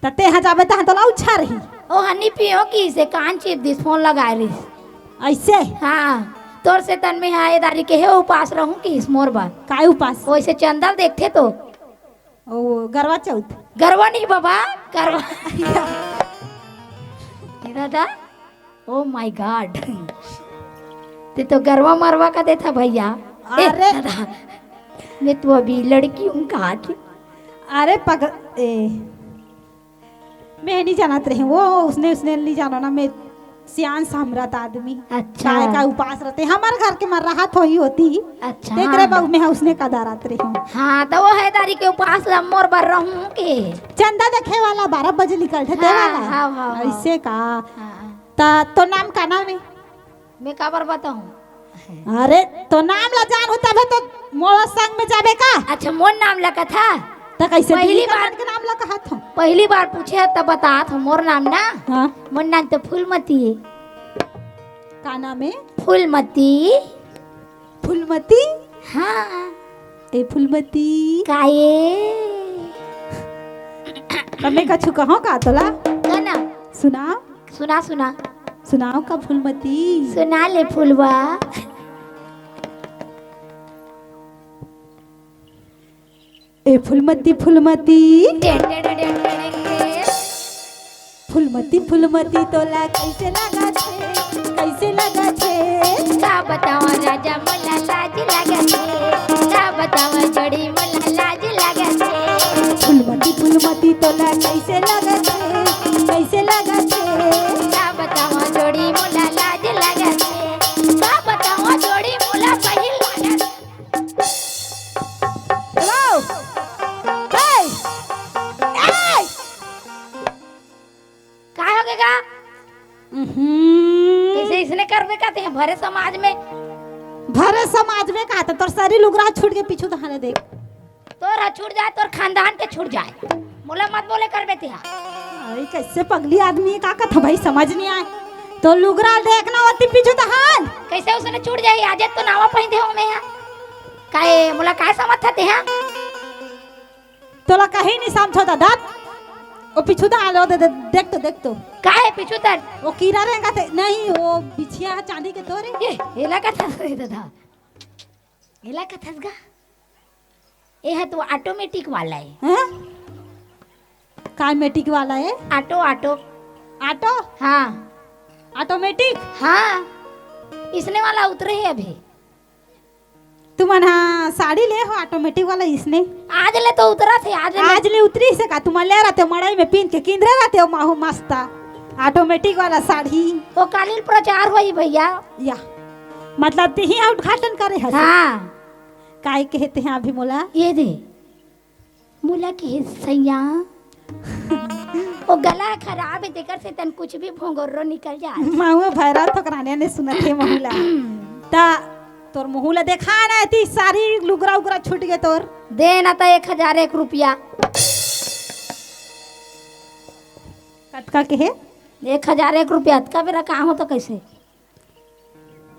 त ते ह जाबे तहाँ तोला उछारही। ओ हनी पियो कि से कान चिप दिस, फोन लगाए रहिस। ऐसे? हाँ, तोर से तन में हाँ, ए दारी के हे उपास रहूं कि इस मोर बर। काय उपास? वैसे चंदल देखथे तो। ओ, गरवा चौथ। गरवा नहीं बाबा, गरवा। ए दादा, ओ माय गॉड। ते तो गरवा मरवा का देथा भैया। ए, अरे। दादा, मैं तो अभी लड़की हूँ कहा थी। अरे पग-, ए, मैं नहीं जानत रही हूँ, वो उसने, उसने नहीं जानो ना, मैं सियान सामरत आदमी। अच्छा। काय का उपास रहते, हमारे घर के मर रहा थोड़ी होती। अच्छा। तेकरे बाबू में उसने का दारात रही हूँ। हाँ, तो वो हे दारी के उपास ला मोर बर रहूं के। चंदा देखे वाला बारह बजे निकल थे हाँ, वाला। हाँ, हाँ, हाँ। ऐसे का? हाँ। ता तो नाम का नाम है? मैं काबर बताऊं? अरे, तो नाम ला जान होता है तो मोर संग में जाबे का? अच्छा, मोर नाम ला कथा? त कैसे पहली बार के नाम ला कहत हो? पहली बार पूछे त बतात हो मोर नाम ना। हाँ। मोर नाम तो फूलमती है। का नाम है? फूलमती। फूलमती? हाँ। ए फूलमती। का ये? त मैं कछु कहो का तोला? का ना? सुना। सुना, सुना। सुनाओ का फूलमती? सुना ले फूलवा। ए Phoolmati, Phoolmati. Ten, ten, ten, ten, ten. Phoolmati, Phoolmati तोला कैसे लगा छे? कैसे लगा छे? का बतावा राजा मोला लाज लगा छे। का बतावा जोड़ी मोला लाज लगा छे। फूलमती, फूलमती तोला कैसे लगा छे? कैसे लगा छे? का बतावा जोड़ी मोला लाज लगा छे। का बतावा जोड़ी मोला सही लगा छे। Hello! Hey! Hey! काय हो गे गा? उहुं। कैसे इसने करबे का ते भरे समाज में? भरे समाज में का त तोर सरी लुगरा छूट के पीछू तहाने देख। तोर ह छूट जाए, तोर खानदान के छूट जाए। मोला मत बोले करबे ते हा। अरे कैसे पगली आदमी है, का कथा भाई समझ नहीं आए। तो लुगरा देखना होती पीछू तहान। कैसे उसने छूट जाए, आज तो नावा पहिन दे हो मैं हा। काय मोला काय समझ था ते हा? तोला कहीं नहीं समझो दादा। ओ पीछू तहान लो दे, दे, देख तो, देख तो। काय पीछू तहान? वो कीरा रेंगा ते, नहीं, वो बिछिया चांदी के तोरे। ए, एला का था रे दादा? एला कथस गा? ए ह तो automatic वाला है। हैं? का मेटिक वाला है? Auto, auto। Auto? हाँ। Automatic? हाँ। इसने वाला उतरे है अभी। तुमन हा साड़ी ले हो automatic वाला इसने? आज ले तो उतरा थे, आज ले। आज ले उतरी से का? तुमन ले रहते हो मड़ई में पीन के किंदरे रहते हो माहू मस्ता। Automatic वाला साड़ी। वो कालीन प्रचार होई भैया। या। मतलब तिही उद्घाटन करे हस? हाँ। काय कहे ते हा अभी मोला? ये दे। मोला कहे सैया। वो गला खराब हे, तेकर से तन कुछ भी भोंगोर्रो निकल जात। माऊ भैरा तो कराने ने सुनत हे महू ला। त तोर मुहू ला देखा ना, एती सारी लुगरा उगरा छूट गे तोर। दे ना त एक हजार एक रुपया। कतका के हे? एक हजार एक रुपया, अतका बेरा का हो त कइसे?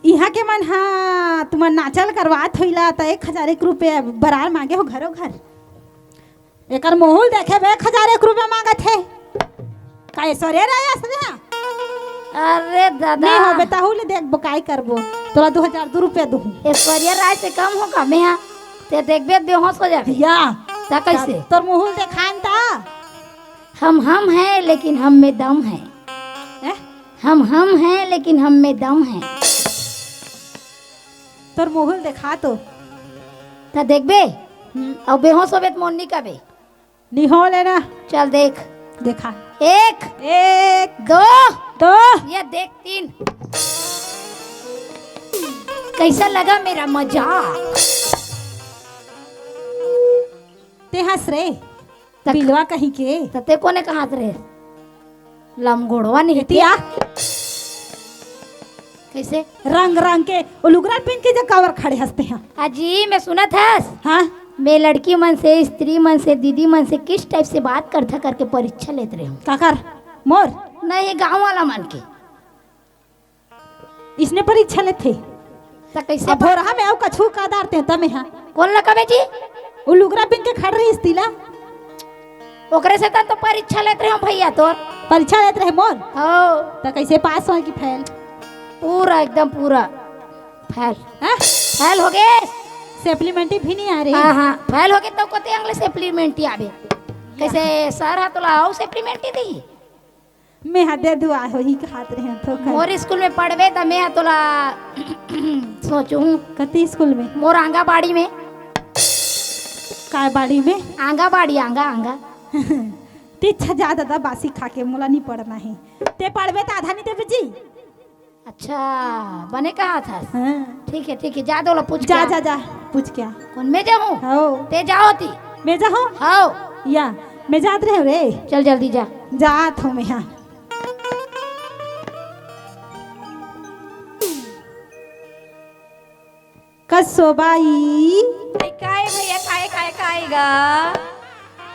इहाँ के मन हा तुमन नाचल करवात होइला त एक हजार एक रुपया बरार मांगे हो घरो घर। एकर मुहू ल देखे बे, एक हजार एक रुपया मांगत हे। का ऐश्वर्या राय अस ने हा? अरे दादा। नहीं हो बेटा, हो ले देख, बकाई करबो। तोला दो हजार दो रुपया दूँ। ऐश्वर्या राय से कम हो का मैं हा? ते देखबे बेहोश हो जाबे। या। त कइसे? तोर मुहू ल देखान त। हम हम हैं, लेकिन हम में दम है। हैं? हम हम हैं, लेकिन हम में दम है। तोर मुहू ल देखा तो। त देखबे? हम्म। अउ बेहोश होबे त मोर नी कबे। नी हो लेना। चल देख। देखा। एक। एक। दो। दो। ये देख, तीन। कैसा लगा मेरा मजाक? ते हंस रे। तक बिलवा कहीं के। त ते कोने कहत रहे? लमगोड़वा नहीं एतिया। कइसे? रंग रंग के वो लुगरा पिन के जे कावर खड़े हंसते हैं। अजी, मैं सुनत हस। हाँ? मैं लड़की मन से, स्त्री मन से, दीदी मन से किस टाइप से बात करथा करके परीक्षा लेत रहे हूँ। काकर? मोर? नहीं, गाँव वाला मन के। इसने परीक्षा लेथे। त कइसे अब भोरहा में अउ कछु का डारते हैं तमे हा। कोन ला कबे जी? वो लुगरा पिन के खड़ रही स्तीला। ओकरे से तन तो परीक्षा लेत रहे हो भैया तोर। परीक्षा लेत रहे मोर? हो। त कइसे पास हो कि फेल? पूरा, एकदम पूरा। फेल। हैं? फेल हो गे। सप्लीमेंट्री भी नहीं आ रही। हाँ, हाँ, फेल हो गे तो कोते अंगले सप्लीमेंट्री आबे। कइसे सर हा तोला अउ सप्लीमेंट्री दी? मैं हा दे दुआ होही कहत रहे थोकन। मोर स्कूल में पढ़बे त मैं हा तोला सोचहूँ। कति स्कूल में? मोर आंगाबाड़ी में। काय बाड़ी में? आंगाबाड़ी, आंगा, आंगा। ते अच्छा जा दादा, बासी खा के मोला नहीं पढ़ना है। ते पढ़बे त आधा नहीं देबे जी। अच्छा, बने कहत हस। हाँ। ठीक है, ठीक है, जा दे ओला पूछ जा, के आ। जा, जा, पूछ के आ। कोन मैं जाहूँ? हौ। ते जाओ ती। मैं जाहूँ? हौ। या, मैं जात रहे रे। चल जल्दी जा। जात हूँ मैं, हाँ। कसो बाई। अरे काय भैया, काय, काय, काय गा?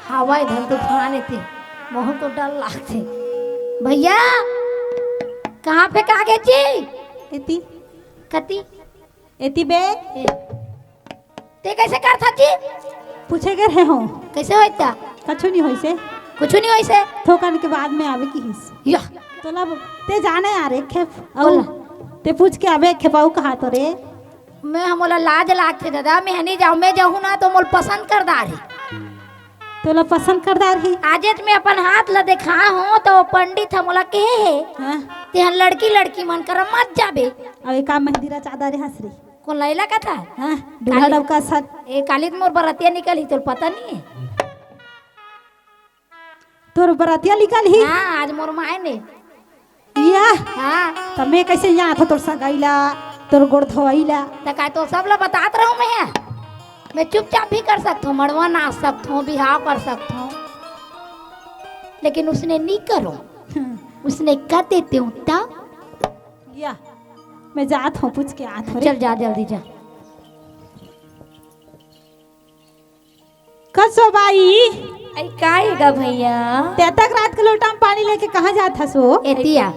हवा ए धन तूफान एते, मोहन तो डर लागथे। भैया, कहाँ पे का गे जी? एती। कती? एती बे। ए, ते कइसे करथा जी? पूछे गे रहे हो। कइसे होइस ता? कछु नहीं होइसे। कुछु नहीं होइसे। थोकन के बाद में आवे किहिस। या। तोला ते जाने यार एक खेप। अउ बोला। ते पूछ के आवे एक खेप अउ कहा तो रे। मैं हा मोला लाज लागथे दादा, मैं हा नहीं जाऊँ, मैं जाहूँ ना तो मोला पसंद कर डारही। तोला पसंद कर डारही? आजेच मैं अपन हाथ ला देखा हूँ तो वो पंडित हा मोला कहे हे, हाँ। ते हा लड़की लड़की मन करा मत जाबे। अउ एका मेहंदी रचा डारे हंस री। कोन लैला का था? हाँ, दूल्हा काली डबका साथ। ए, काली तो मोर बरतिया निकलही, तोला पता नहीं है? तोर बरतिया निकलही? हाँ, आज मोर माय ने। या? हाँ। त मैं कइसे जात हो तोर सगाई ला, तोर गोड़ धोवाई ला? त का तो सब ला बतात रहूं मैं? मैं चुपचाप भी कर सकत हूँ, मड़वा नाच सकत हूँ, बिहाव कर सकत हूँ, लेकिन उसने नहीं करो। हम्म। उसने कर देती हूँ तब। या, मैं जात हूँ, पूछ के आत हूँ रे। चल जा, जल्दी जा। कसो बाई? अरे, का हे गा भैया? ते अतक रात के लोटा में पानी लेके कहाँ जात हस ओ? एतिया।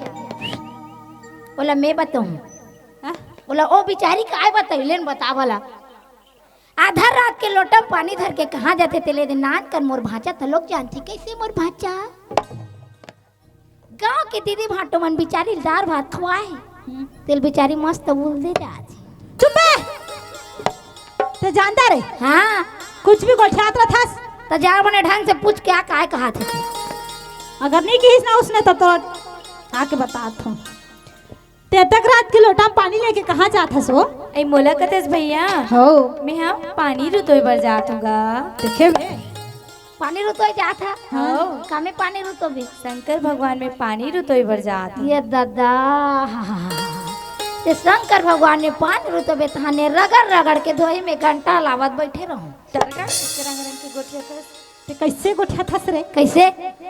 ओला मैं बताऊं। हाँ? ओला ओ बिचारी काय बताई, लेन बता भला। आधा रात के लोटा में पानी धर के कहाँ जाथे तेला दे नान कन मोर भांचा त लोग जानथे कइसे मोर भांचा? गांव के दीदी भांटो मन बिचारी ल दार भात खवाए हे। हम्म। तेला बिचारी मस्त उलदे जात हे। चुप बे! ते जानता रे? हाँ। कुछ भी गोठियात रथस। त जा बने ढंग से पूछ के आ, काय कहाथे? अगर नहीं किहिस ना उसने तब तो आके बतात हूँ। ते अतक रात के लोटा में पानी लेके कहाँ जात हस ओ? ए, मोला कथस भैया? हो। मैं हा पानी रुतोय बर जात हूँ गा। देखे बे? पानी रुतोय जात हा? हो। कामे पानी रुतोबे? शंकर भगवान में पानी रुतोय बर जात हूँ। ये दादा, ते शंकर भगवान में पानी रुतोबे तहाने रगड़ रगड़ के धोई में घंटा लावत बैठे रहूं। टरका के रंग रंग के गोठियाथस। ते कइसे गोठियाथस रे? कइसे?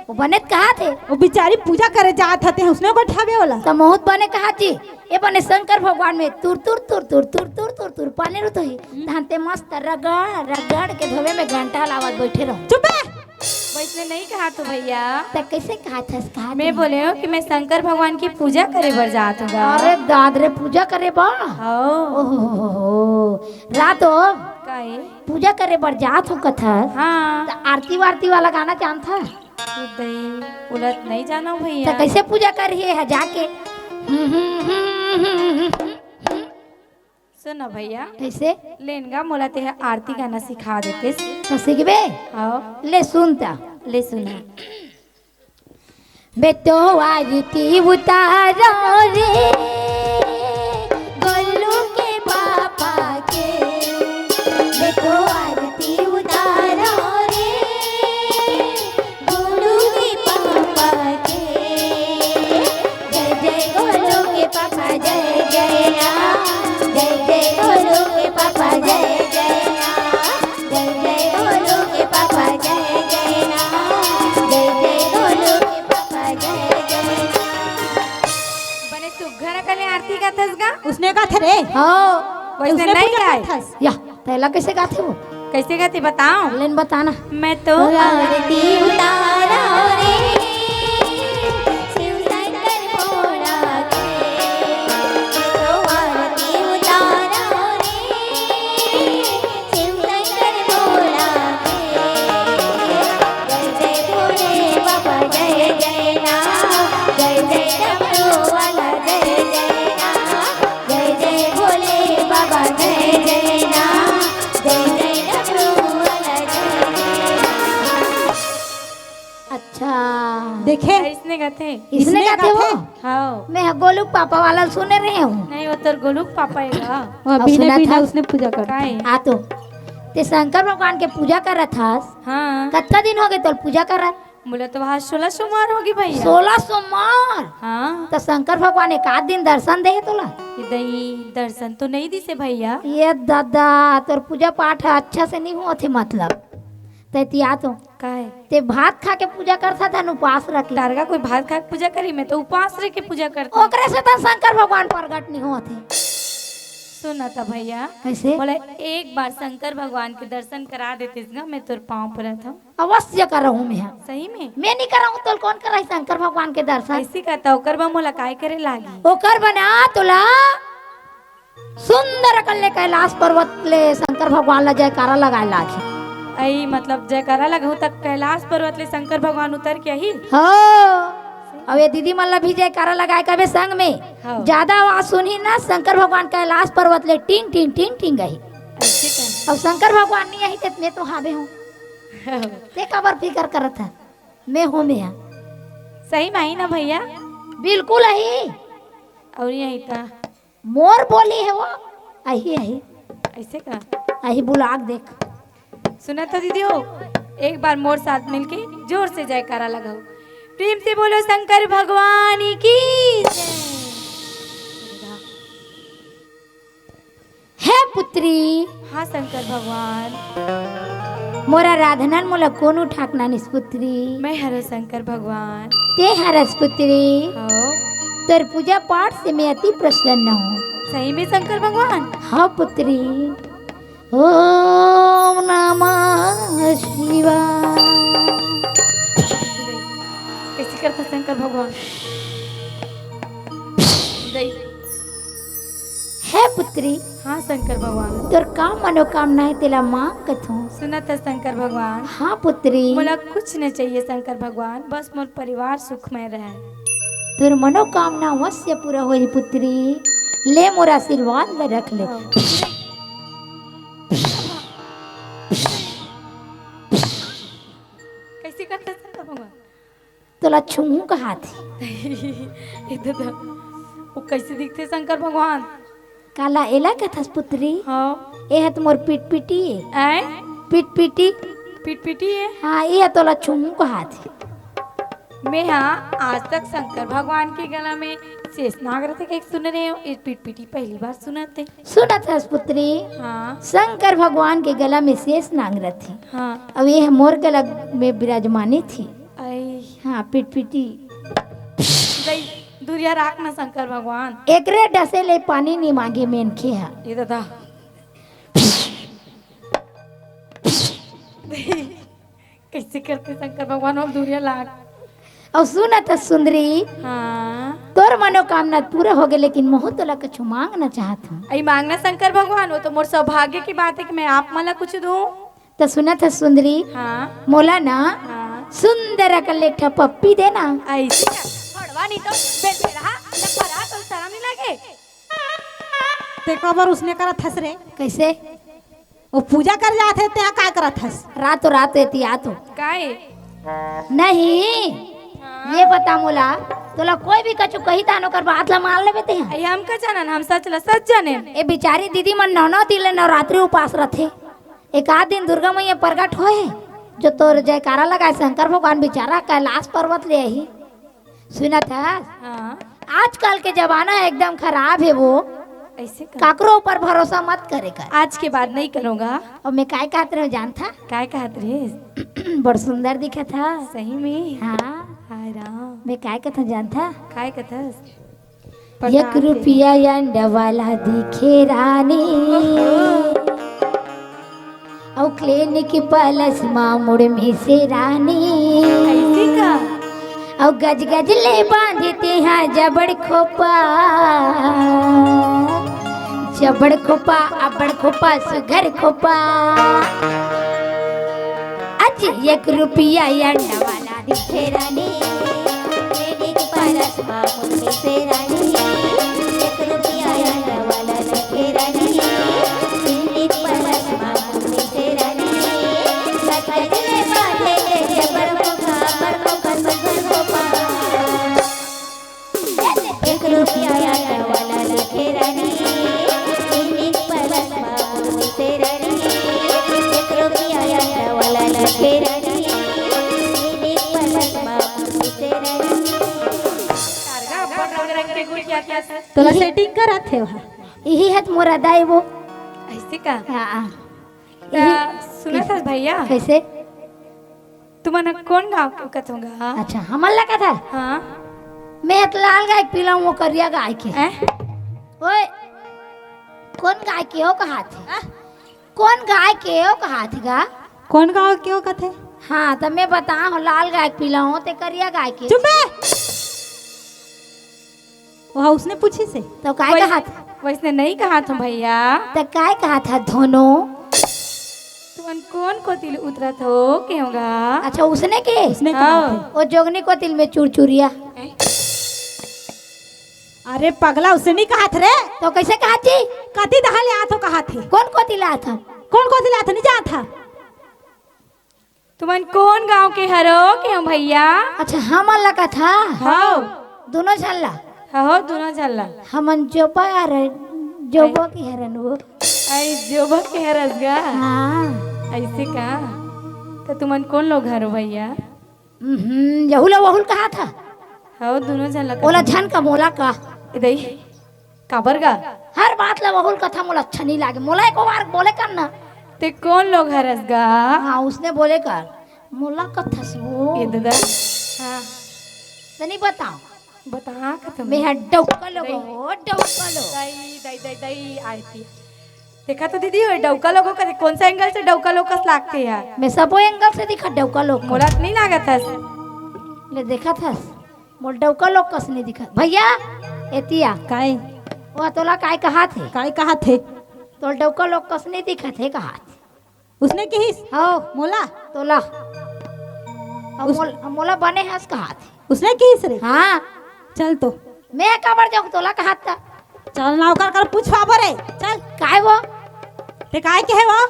वो बने त कहाथे। वो बिचारी पूजा करे जात हते, उसने गोठियाबे ओला। त महूं त बने कहाथंव जी, ए बने शंकर भगवान में तुर तुर तुर तुर तुर तुर तुर तुर पानी रुत होही। तहन ते मस्त रगड़ रगड़ के धोवे में घंटा लावत बइठे रहो। चुप बे। वइसने नइ कहाथंव भइया। त कइसे कहाथस? कहा मैं बोले हंव कि मैं शंकर भगवान के पूजा करे बर जात हंव गा। अरे दाद रे, पूजा करे बर? हव। ओहो हो हो। रात हो? काहे? पूजा करे बर जात हंव कथस। हां। त आरती वारती वाला गाना जानथस? ए दई, ओला त नइ जानंव भइया। त कइसे पूजा करही ए हा जाके? सुन न भइया। कइसे? ले न गा, मोला तें हा आरती गाना सिखा देतेस। त सिखबे? हव। ले सुन त। ले सुना। मैं तो आरती उतारंव रे, गोलू के पापा के। मैं तो आरती उतारंव रे, गोलू के पापा के। जय जय गोलू के पापा, जय जय राम। जय जय गोलू के पापा, जय जय राम। जय जय गोलू के पापा, जय जय राम। जय जय गोलू के पापा, जय जय राम। बने सुघर अकन ले आरती गाथस गा। उसने गाथे रे। हव। वइसने उसने नइ पूजा गाय। करथस। या, तेला कइसे गाथे वो? कइसे गाथे बतावंव? ले न बता ना। मैं तो आरती उतारंव रे, शिव शंकर भोला के। मैं तो आरती उतारंव रे, शिव शंकर भोला के। जय जय भोले बाबा, जय जय राम। जय जय डमरू वाला, जय जय राम। जय जय भोले बाबा, जय जय राम। जय जय डमरू वाला, जय जय राम। अच्छा। देखे? अइसने गाथे। अइसने गाथे वो? हव। मैं हा गोलू के पापा वाला सुने रहेंव। नहीं, वो तोर गोलू के पापा हे गा। वो अब बिना सुना बिना था। उसने पूजा कर। काहे? आ तो। तें शंकर भगवान के पूजा करत हस। हां। कतका दिन होगे तोला पूजा करत? मोला तो आज सोलह सोमवार होगे भइया। सोलह सोमवार? हां। त शंकर भगवान एक आध दिन दर्शन दे हे तोला? ए दई, दर्शन तो नइ दिसे भइया। ए दादा, तोर पूजा पाठ ह अच्छा से नइ होत हे मतलब। तें तिया तो काहे? तें भात खा के पूजा करथस धन उपास रख के। तारगा कोई भात खा के पूजा करही, मैं तो उपास रह के पूजा करथंव। ओकरे से त शंकर भगवान प्रगट नइ होत हे। सुन न त भइया। कइसे? मोला एक बार शंकर भगवान के दर्शन करा देतेस गा, मैं तोर पांव परत हंव। अवश्य करहूं मैं हा। सही में? मैं नइ करहूं त कोन करही शंकर भगवान के दर्शन? अइसे कहता, ओकर बर मोला काय करे लागही? ओकर बर ना तोला सुंदर अकन ले कैलाश पर्वत ले शंकर भगवान ला जयकारा लगाए लागही। अई मतलब जयकारा लगाहूं त कैलाश पर्वत ले शंकर भगवान उतर के आही? हव। अउ ए दीदी मन ला भी जयकारा लगाए कबे संग में। हव। जादा आवाज सुनही ना शंकर भगवान कैलाश पर्वत ले टिंग टिंग टिंग टिंग आही। अइसे का? अउ शंकर भगवान नइ आही ते मैं तो हाबे हंव। हव। तें काबर फिकर करत हस? मैं हंव, मैं हा। सही में आही ना भइया? बिल्कुल आही। अउ नइ आही त? मोर बोली हे वो, आही, आही। अइसे का? आही, बुला के देख। सुनत हव दीदी हो, एक बार मोर साथ मिलके जोर से जयकारा लगाओ। प्रेम से बोलो शंकर भगवान की जय। हे पुत्री। हाँ शंकर भगवान। मोर आराधना ल मोला कोन उठा के लानिस पुत्री? मैं हरंव शंकर भगवान। तें हरस पुत्री। हव। तोर पूजा पाठ से मैं अति प्रसन्न हंव। सही में शंकर भगवान? हाँ पुत्री। ओम नमः शिवाय। कइसे करथस शंकर भगवान? हे पुत्री। हाँ शंकर भगवान। तोर का मनोकामना हे तेला मांग कथंव। सुनत हस शंकर भगवान। हाँ पुत्री। मोला कुछ नइ चाहिए शंकर भगवान, बस मोर परिवार सुखमय रहय। तोर मनोकामना अवश्य पूरा होही पुत्री। ले मोर आशीर्वाद ल रख ले। हाँ। कइसे करथस शंकर भगवान? तोला छुहूं कहाथे। ए ददा, वो कइसे दिखथे शंकर भगवान? काला एला कथस पुत्री? हाँ। ए ह त मोर पिटपिटी ए। आय? पिटपिटी। पिटपिटी ए? हाँ, ए ह तोला छुहूं कहाथे। मैं हा आज तक शंकर भगवान के गला में शेष नाग रथे के सुने रहे हूँ, ये पिटपिटी पहली बार सुनत हे। सुनत हस पुत्री, हाँ। शंकर भगवान के गला में शेष नाग रथे। हाँ। अब ये मोर गला में विराजमानी थी। आई। हाँ, पिटपिटी। दई, दूरिया राख ना शंकर भगवान। एकरे डसे ले पानी नी मांगे मेनखे हा। ये दादा। कैसे करते शंकर भगवान, हम दूरिया लाग। अउ सुनत हस सुंदरी, हाँ। तोर मनोकामना पूरा हो गए, लेकिन महू तोला कुछ मांगना चाहत हूँ। आई मांगना शंकर भगवान, वो तो मोर सौभाग्य की बात है कि मैं आप मला कुछ दूँ। तो सुनत हस सुंदरी, हाँ। मोला ना हाँ। सुंदर अकन ले एक ठा पप्पी देना। ऐसे का? फड़वा नहीं तो बेलबेलहा, लफड़ा तो शर्म नहीं लगे। ते काबर उसने करत हस रे? कैसे? वो पूजा कर जात हे, तेहा काय करत हस? रातो रातो एती आतो। काय? नहीं, ये बता मोला, तोला कोई भी कछु कही तान ओकर बात ला मान लेबे तेहा। अरे हम का जानन, हम सच ला सच जाने। ए बिचारी दीदी मन नौ नौ दिन ले नवरात्रि उपास रथे। एक आध दिन दुर्गा मैया प्रगट होए, जो तोर जयकारा लगाए शंकर भगवान बिचारा कैलाश पर्वत ले आही। सुनत हस? हाँ। आजकल के जमाना एकदम खराब है वो। ऐसे का? काकरो ऊपर भरोसा मत करे कर। आज के बाद नहीं करूँगा। और मैं काय कहत रहे जानथा? काय कहत रहे? बड़ सुंदर दिखत हा। सही में? हाँ। हाय राम। मैं काय कहत जानथा? काय कहत? एक रुपया अंडा वाला दिखे रानी। अउ क्लिनिक प्लस मा मुड़ में से रानी। ऐसे का? अउ गज गज ले बांधते हैं जबड़ खोपा, जबड़ खोपा, अबड़ खोपा, सुघर खोपा। अज एक रुपया अंडा वाला दिखे रानी, क्लिनिक प्लस मा मुड़ में से रानी। एक रुपया अंडा वाला दिखे रानी, क्लिनिक प्लस मा मुड़ में से रानी। गज गज ले बांधे ले जबड़ खोपा, बड़ खोपा, सुघर खोपा। एक रुपया अंडा वाला दिखे रानी, क्लिनिक प्लस मा मुड़ में से रानी। एक रुपया अंडा वाला दिखे रानी, क्लिनिक प्लस मा मुड़ में से रानी। तारगा अपन रंग रंग के गुठिया के तोला सेटिंग करत हे वहाँ। यही है तो मोर अदा है वो। ऐसे का? हाँ। त यही सुनत हस भैया? कैसे? तुमन कोन गाँव के कथों गा? अच्छा, हमन ला कथा? हाँ। मैं तो लाल गाय के पीला हूँ, वो करिया गाय के। हैं? ओए, कोन गाय के हो कहाथे? हाँ? कोन गाय के हो कहाथे गा? कोन गाँव के हो कथे? हाँ, तो मैं बता हूँ, लाल गाय के पीला हूँ, ते करिया गाय के। चुप बे। वो उसने पूछी से। तो काय वैस-, कहाथे? वैसने नहीं कहाथे भैया। तो काय कहाथे धोनो? तुमन कोन कोतिल उतरत हो केहों गा? अच्छा, उसने के? उसने हाँ। कहाथे। वो जोगनी कोतिल में चुरचुरिया। अरे पगला, उसे नहीं कहाथे रे। तो कैसे कहाथे? कति दहा ले आथो कहाथे। कोन कोतिल आथो? कोन कोतिल आथो, नहीं जाथा। तुमन कोन गाँव के हरो केहों भैया? अच्छा, हमन ला कथा? हव। दोनों झन ला? हव, दोनों झन ला। हमन जोबा हरन, जोबा के हरन वो। आई जोबा के हरस गा? हाँ। ऐसे का? तो तुमन कोन लोग हरो भैया? हम्म, यहू ला वहू ला कहाथा? हव, दोनों झन ला ओला कथा। झन का मोला का? ए दई। काबर गा? हर बात ला वहू ला कथा, मोला अच्छा नहीं लागे। मोला एको बार बोले कर ना। ते कोन लोग हरस गा? हाँ, उसने बोले कर। मोला कथस वो। ये दादा। हाँ। तो नहीं बताओ। बता कथम। मैं हा डौका लोग दई। हो, डौका लोग। दई, दई, दई, दई, आती। देखा तो दीदी, वो डौका लोगों का कौन सा एंगल से डौका लोग कस लागथे यार? मैं सबो एंगल से दिखा डौका लोग का। मोला तो नहीं लागत हस। ले देखा थस। मोला डौका लोग कस नहीं दिखत। भैया, एतिया। काय? वो तोला काय कहाथे? काय कहाथे? तोला डौका लोग कस नहीं दिखत हे कहाथे। उसने कहिस? हव। मोला? तोला। अब उस- मोल-, अब मोला बने हस कहाथे। उसने कहिस रे? हाँ। चल तो। मैं काबर जाऊँ तोला कहाथा? चल ना ओकर कर पूछवा बरे। चल। काय वो? ते काय कहे वो?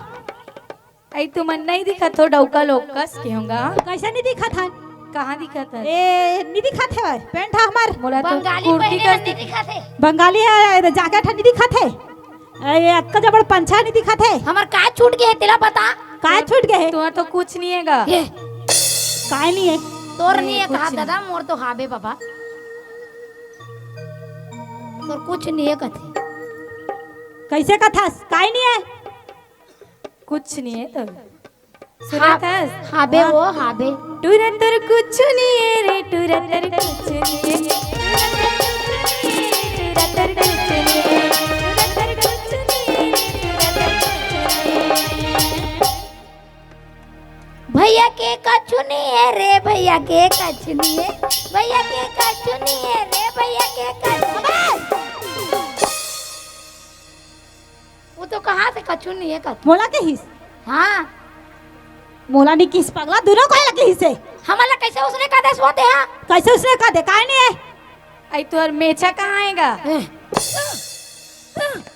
अई तुमन नहीं दिखत हो डौका लोग कस केहों गा। कैसे नहीं दिखत हन? कहाँ दिखत हन? ए, नहीं दिखत हे भाई। पैंट हा हमार। मोला तो बंगाली कुर्ती पहने कस हन, नहीं दिखत हे। बंगाली हे, जैकेट हा नहीं दिखत हे। ए, ये अतका जबड़ पंछा नहीं दिखत हे। हमार का छूट गए हे, तेला बता। का छूट गए हे? तुम्हार तो कुछ नहीं हे गा। ये। काय नहीं हे? तोर नहीं है कहा दादा, मोर तो हाबे बाबा। तोर कुछ नहीं है कथे। कैसे कथस? काय नहीं है? कुछ नहीं है तो। सुनत हस? हाबे वो, हाबे। टुरा तोर कुछ नहीं है रे, टुरा तोर कुछ नहीं है। टुरा तोर कुछ नहीं है, टुरा तोर कुछ नहीं है रे, टुरा तोर कुछ नहीं है। भैया के कछु नहीं है रे, भैया के कछु नहीं है, भैया के कछु नहीं है रे, भैया के कछु। बस। वो तो कहा से कछु नहीं है, कछु। मोला के हिस? हाँ। मोला नहीं किस पगला, दूनों कोई लगे हिसे। हमला कैसे उसने कह दे सोते हैं? कैसे उसने कह दे? काय नहीं है? आई तोर मेछा कहाँ आएगा? ए।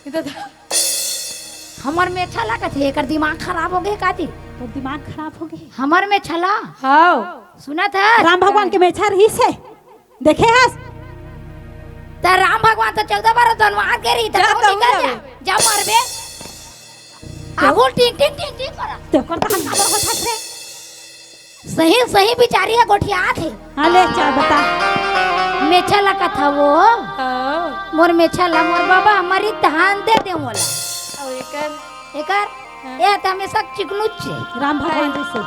ये तो था। हमर मेछा ला कथे, एकर दिमाग खराब हो गए का जी? तोर दिमाग खराब हो गए? हमर मेछा ला? हाँ। सुनत हस? राम भगवान के मेछा रहिस हे। देखे हस? त राम भगवान तो चौदह बार वनवास गे रही, त जा कहूँ कहूँ निकल जा। जावे। जा मरबे। आगू टिंग टिंग टिंग टिंग करा। तेकर तो हम खबर होत हस रे। सही, सही बिचारी ह गोठियात हे। हाँ, ले, चल बता। मेछा ला कथा वो। हाँ। मोर मेछा ला, मोर बाबा हमर ही धान दे दे मोला। अउ एकर? एकर? हाँ। ए त हमेशा चिकनुच हे। राम भगवान जैसे।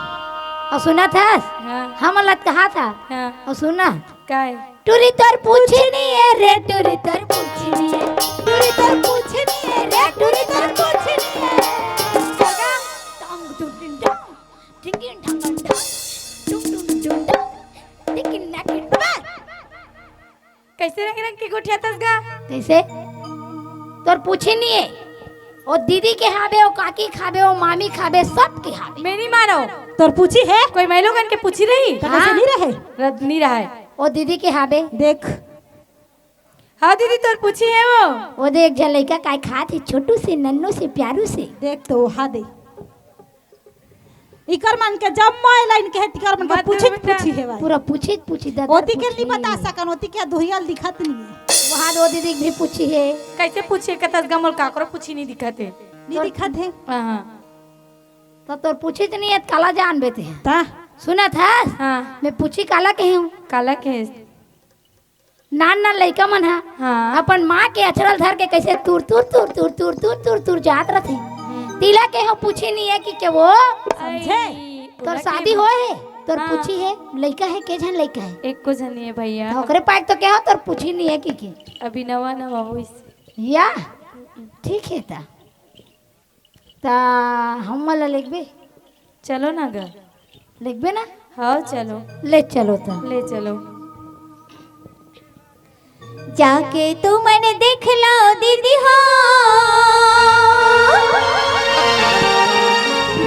अउ सुनत हस? हाँ। हमला कहा था। हाँ। अउ सुना। काय? टुरी तोर पूछी नहीं है रे, टुरी तोर पूछी नहीं है, टुरी तोर पूछी नहीं है रे, टुरी तोर पूछी नहीं है। टंग टुंग टुंग टंग, टिंगिन टंगन टंग, टुंग टुंग टुंग टंग, टिकिन नाकिन बस। कैसे रंग रंग के गोठियाथस गा? कैसे? तोर पूछी नहीं है। ओ दीदी के हाबे, ओ काकी खाबे, ओ मामी खाबे, सब के हाबे। मैं नहीं मानो। तोर पूछी है? कोई महिलोगन के पूछी रही? त कैसे हाँ। नहीं रहे? रद नहीं रहा है। ओ दीदी के हाबे। देख। हाँ दीदी, तोर पूछी है वो। ओ देख, एक झन लइका काय खात हे, छोटू से, नन्नू से, प्यारू से। देख तो, हा दे। इकर मन के जम्मा लाइन के हे, तिकर मन के मत पूछी, बेटा। पूछी हे भाई। पूरा पूछी, पूछी दादा, ओती के पूछी। नहीं बता सकन, ओती के दुहियल दिखत नहीं है। वहाँ दो दीदी भी पूछी है। कैसे पूछी? कतस गमल काकरो पूछी नहीं दिखत है। नहीं दिखत है। हाँ, हाँ। तो तोर पूछी तो नहीं है, काला जान बेते हैं। ता? सुनत हस? हाँ। मैं पूछी काला कहे हूँ। काला कहे? नान नान लइका मन ह हाँ। अपन माँ के अचरल धर के कैसे तुर तुर तुर तुर तुर तुर तुर तुर जात रथे। हम्म। तिला के हो पूछी नहीं है कि के वो समझे? आई, तोर ओला शादी के होए हे, तोर हाँ। पूछी है, लइका है, के झन लइका है? एको झन नहीं है भैया। तो ओकरे पाए तो क्या हो, तोर पूछी नहीं है कि के? अभी नवा नवा होइस। या? ठीक है ता। ता हमन ला लेगबे? चलो ना गा। लेगबे ना? हाँ, चलो। ले चलो ता। ले चलो। जाके तुमन देख लो दीदी हो,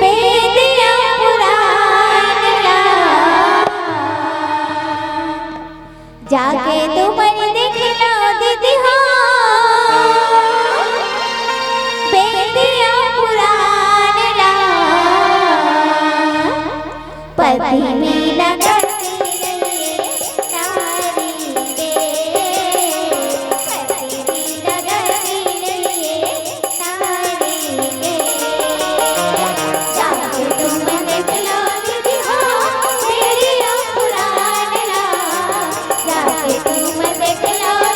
बेदिया पुरान ला। जाके तुमन देख लो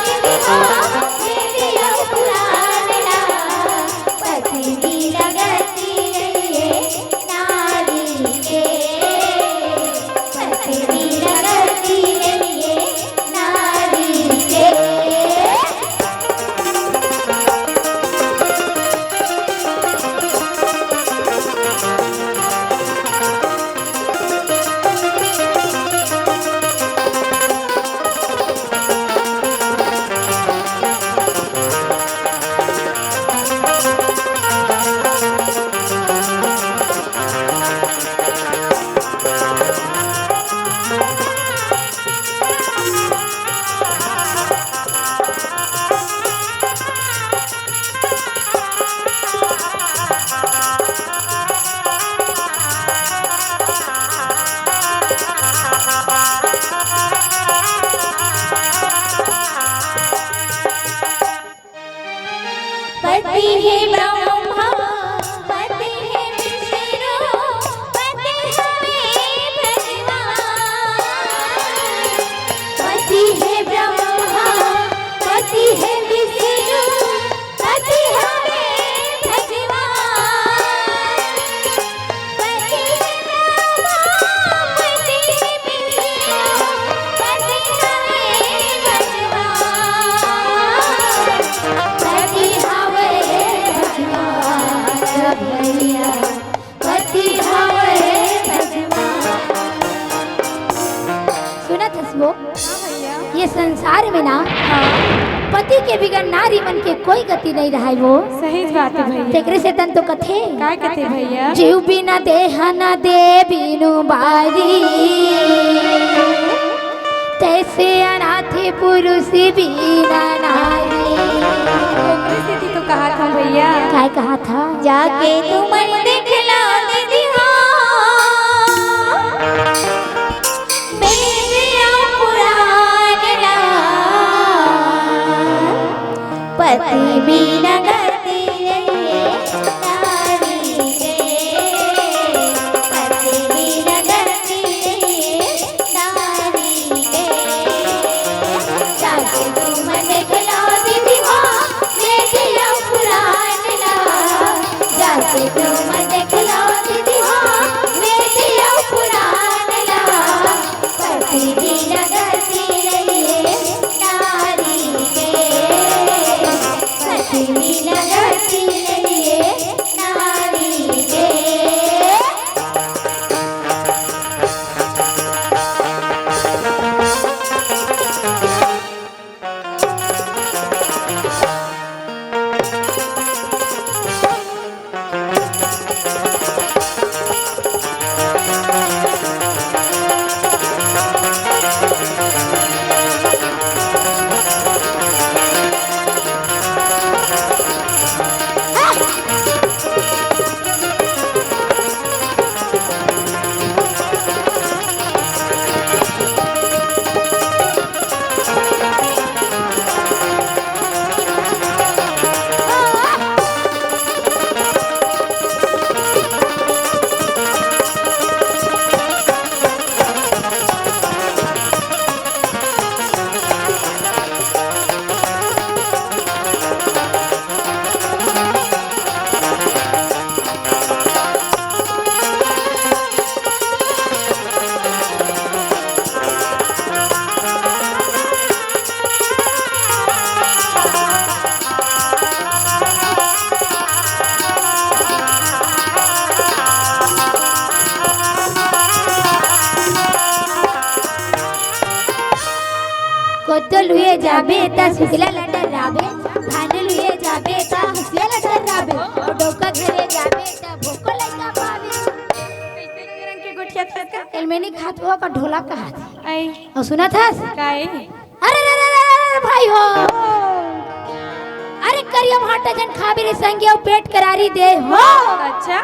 दीदी हो, बेदिया पुरान ला। पत्नी लगती नहीं नारी रे, पत्नी लगती नहीं पति हे ब्रह्मा, पति हे विष्णु, पति हवे भगवान। वो, हाँ भैया। ये संसार में ना, हाँ। पति के बिगर नारी मन के कोई गति नहीं रहय वो। सही बात है भैया। तेकरे सेती तो कथे, काय कथे भैया? जीव बिना देह न दे बिनु बारी, तैसे अनाथ पुरुष बिना नारी। तेकरे सेती तो कहा था भैया। काय कहा था? जाके तुमन देखला दीदी हो। वेदिया पुराण ला, पति बिना गति नहीं नारी रे। पति बिना गति नहीं नारी रे। जाके तुमन देखला दीदी हो, वेदिया पुराण ला। जाके तुमन देखला दीदी हो, वेदिया पुराण ला। पति बिना गति नहीं नारी के, पति बिना गति नहीं नारी के। कोतो लुए जाबे त सुखला लटर राबे, धान लुए जाबे त हंसिया लटर राबे, डोका घरे जाबे त भोको लइका पावे। कैसे रंग के गोठिया था का? एलमेनी खात हुआ का ढोला का हाथ। आई। और सुना था? काई? अरे रे रे रे रे भाई हो। अरे करिया भाटा झन खाबे रे संगी, अउ पेट करारी दे हो। अच्छा।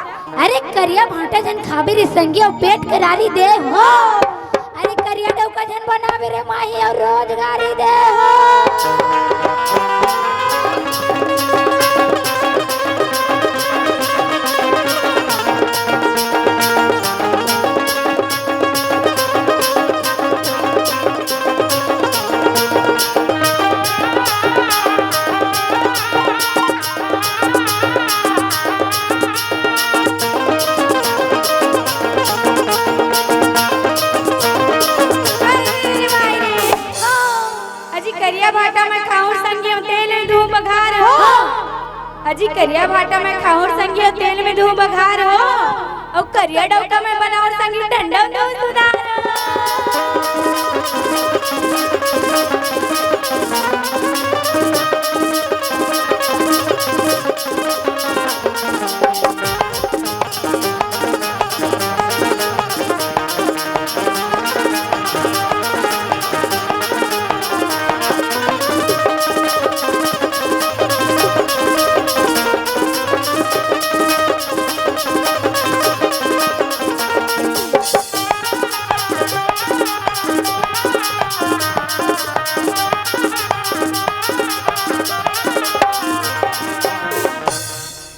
अरे करिया भाटा झन खाबे रे संगी, अउ पेट करारी दे हो। अरे करिया डौका झन बनाबे रे माही, अउ रोजगारी दे हो। अजी करिया भाटा में खाहूं संगी अउ तेल में धूं बघार हो। अजी करिया भाटा में खाहूं संगी अउ तेल में धूं बघार हो। अउ करिया डौका में बनाहूं संगी त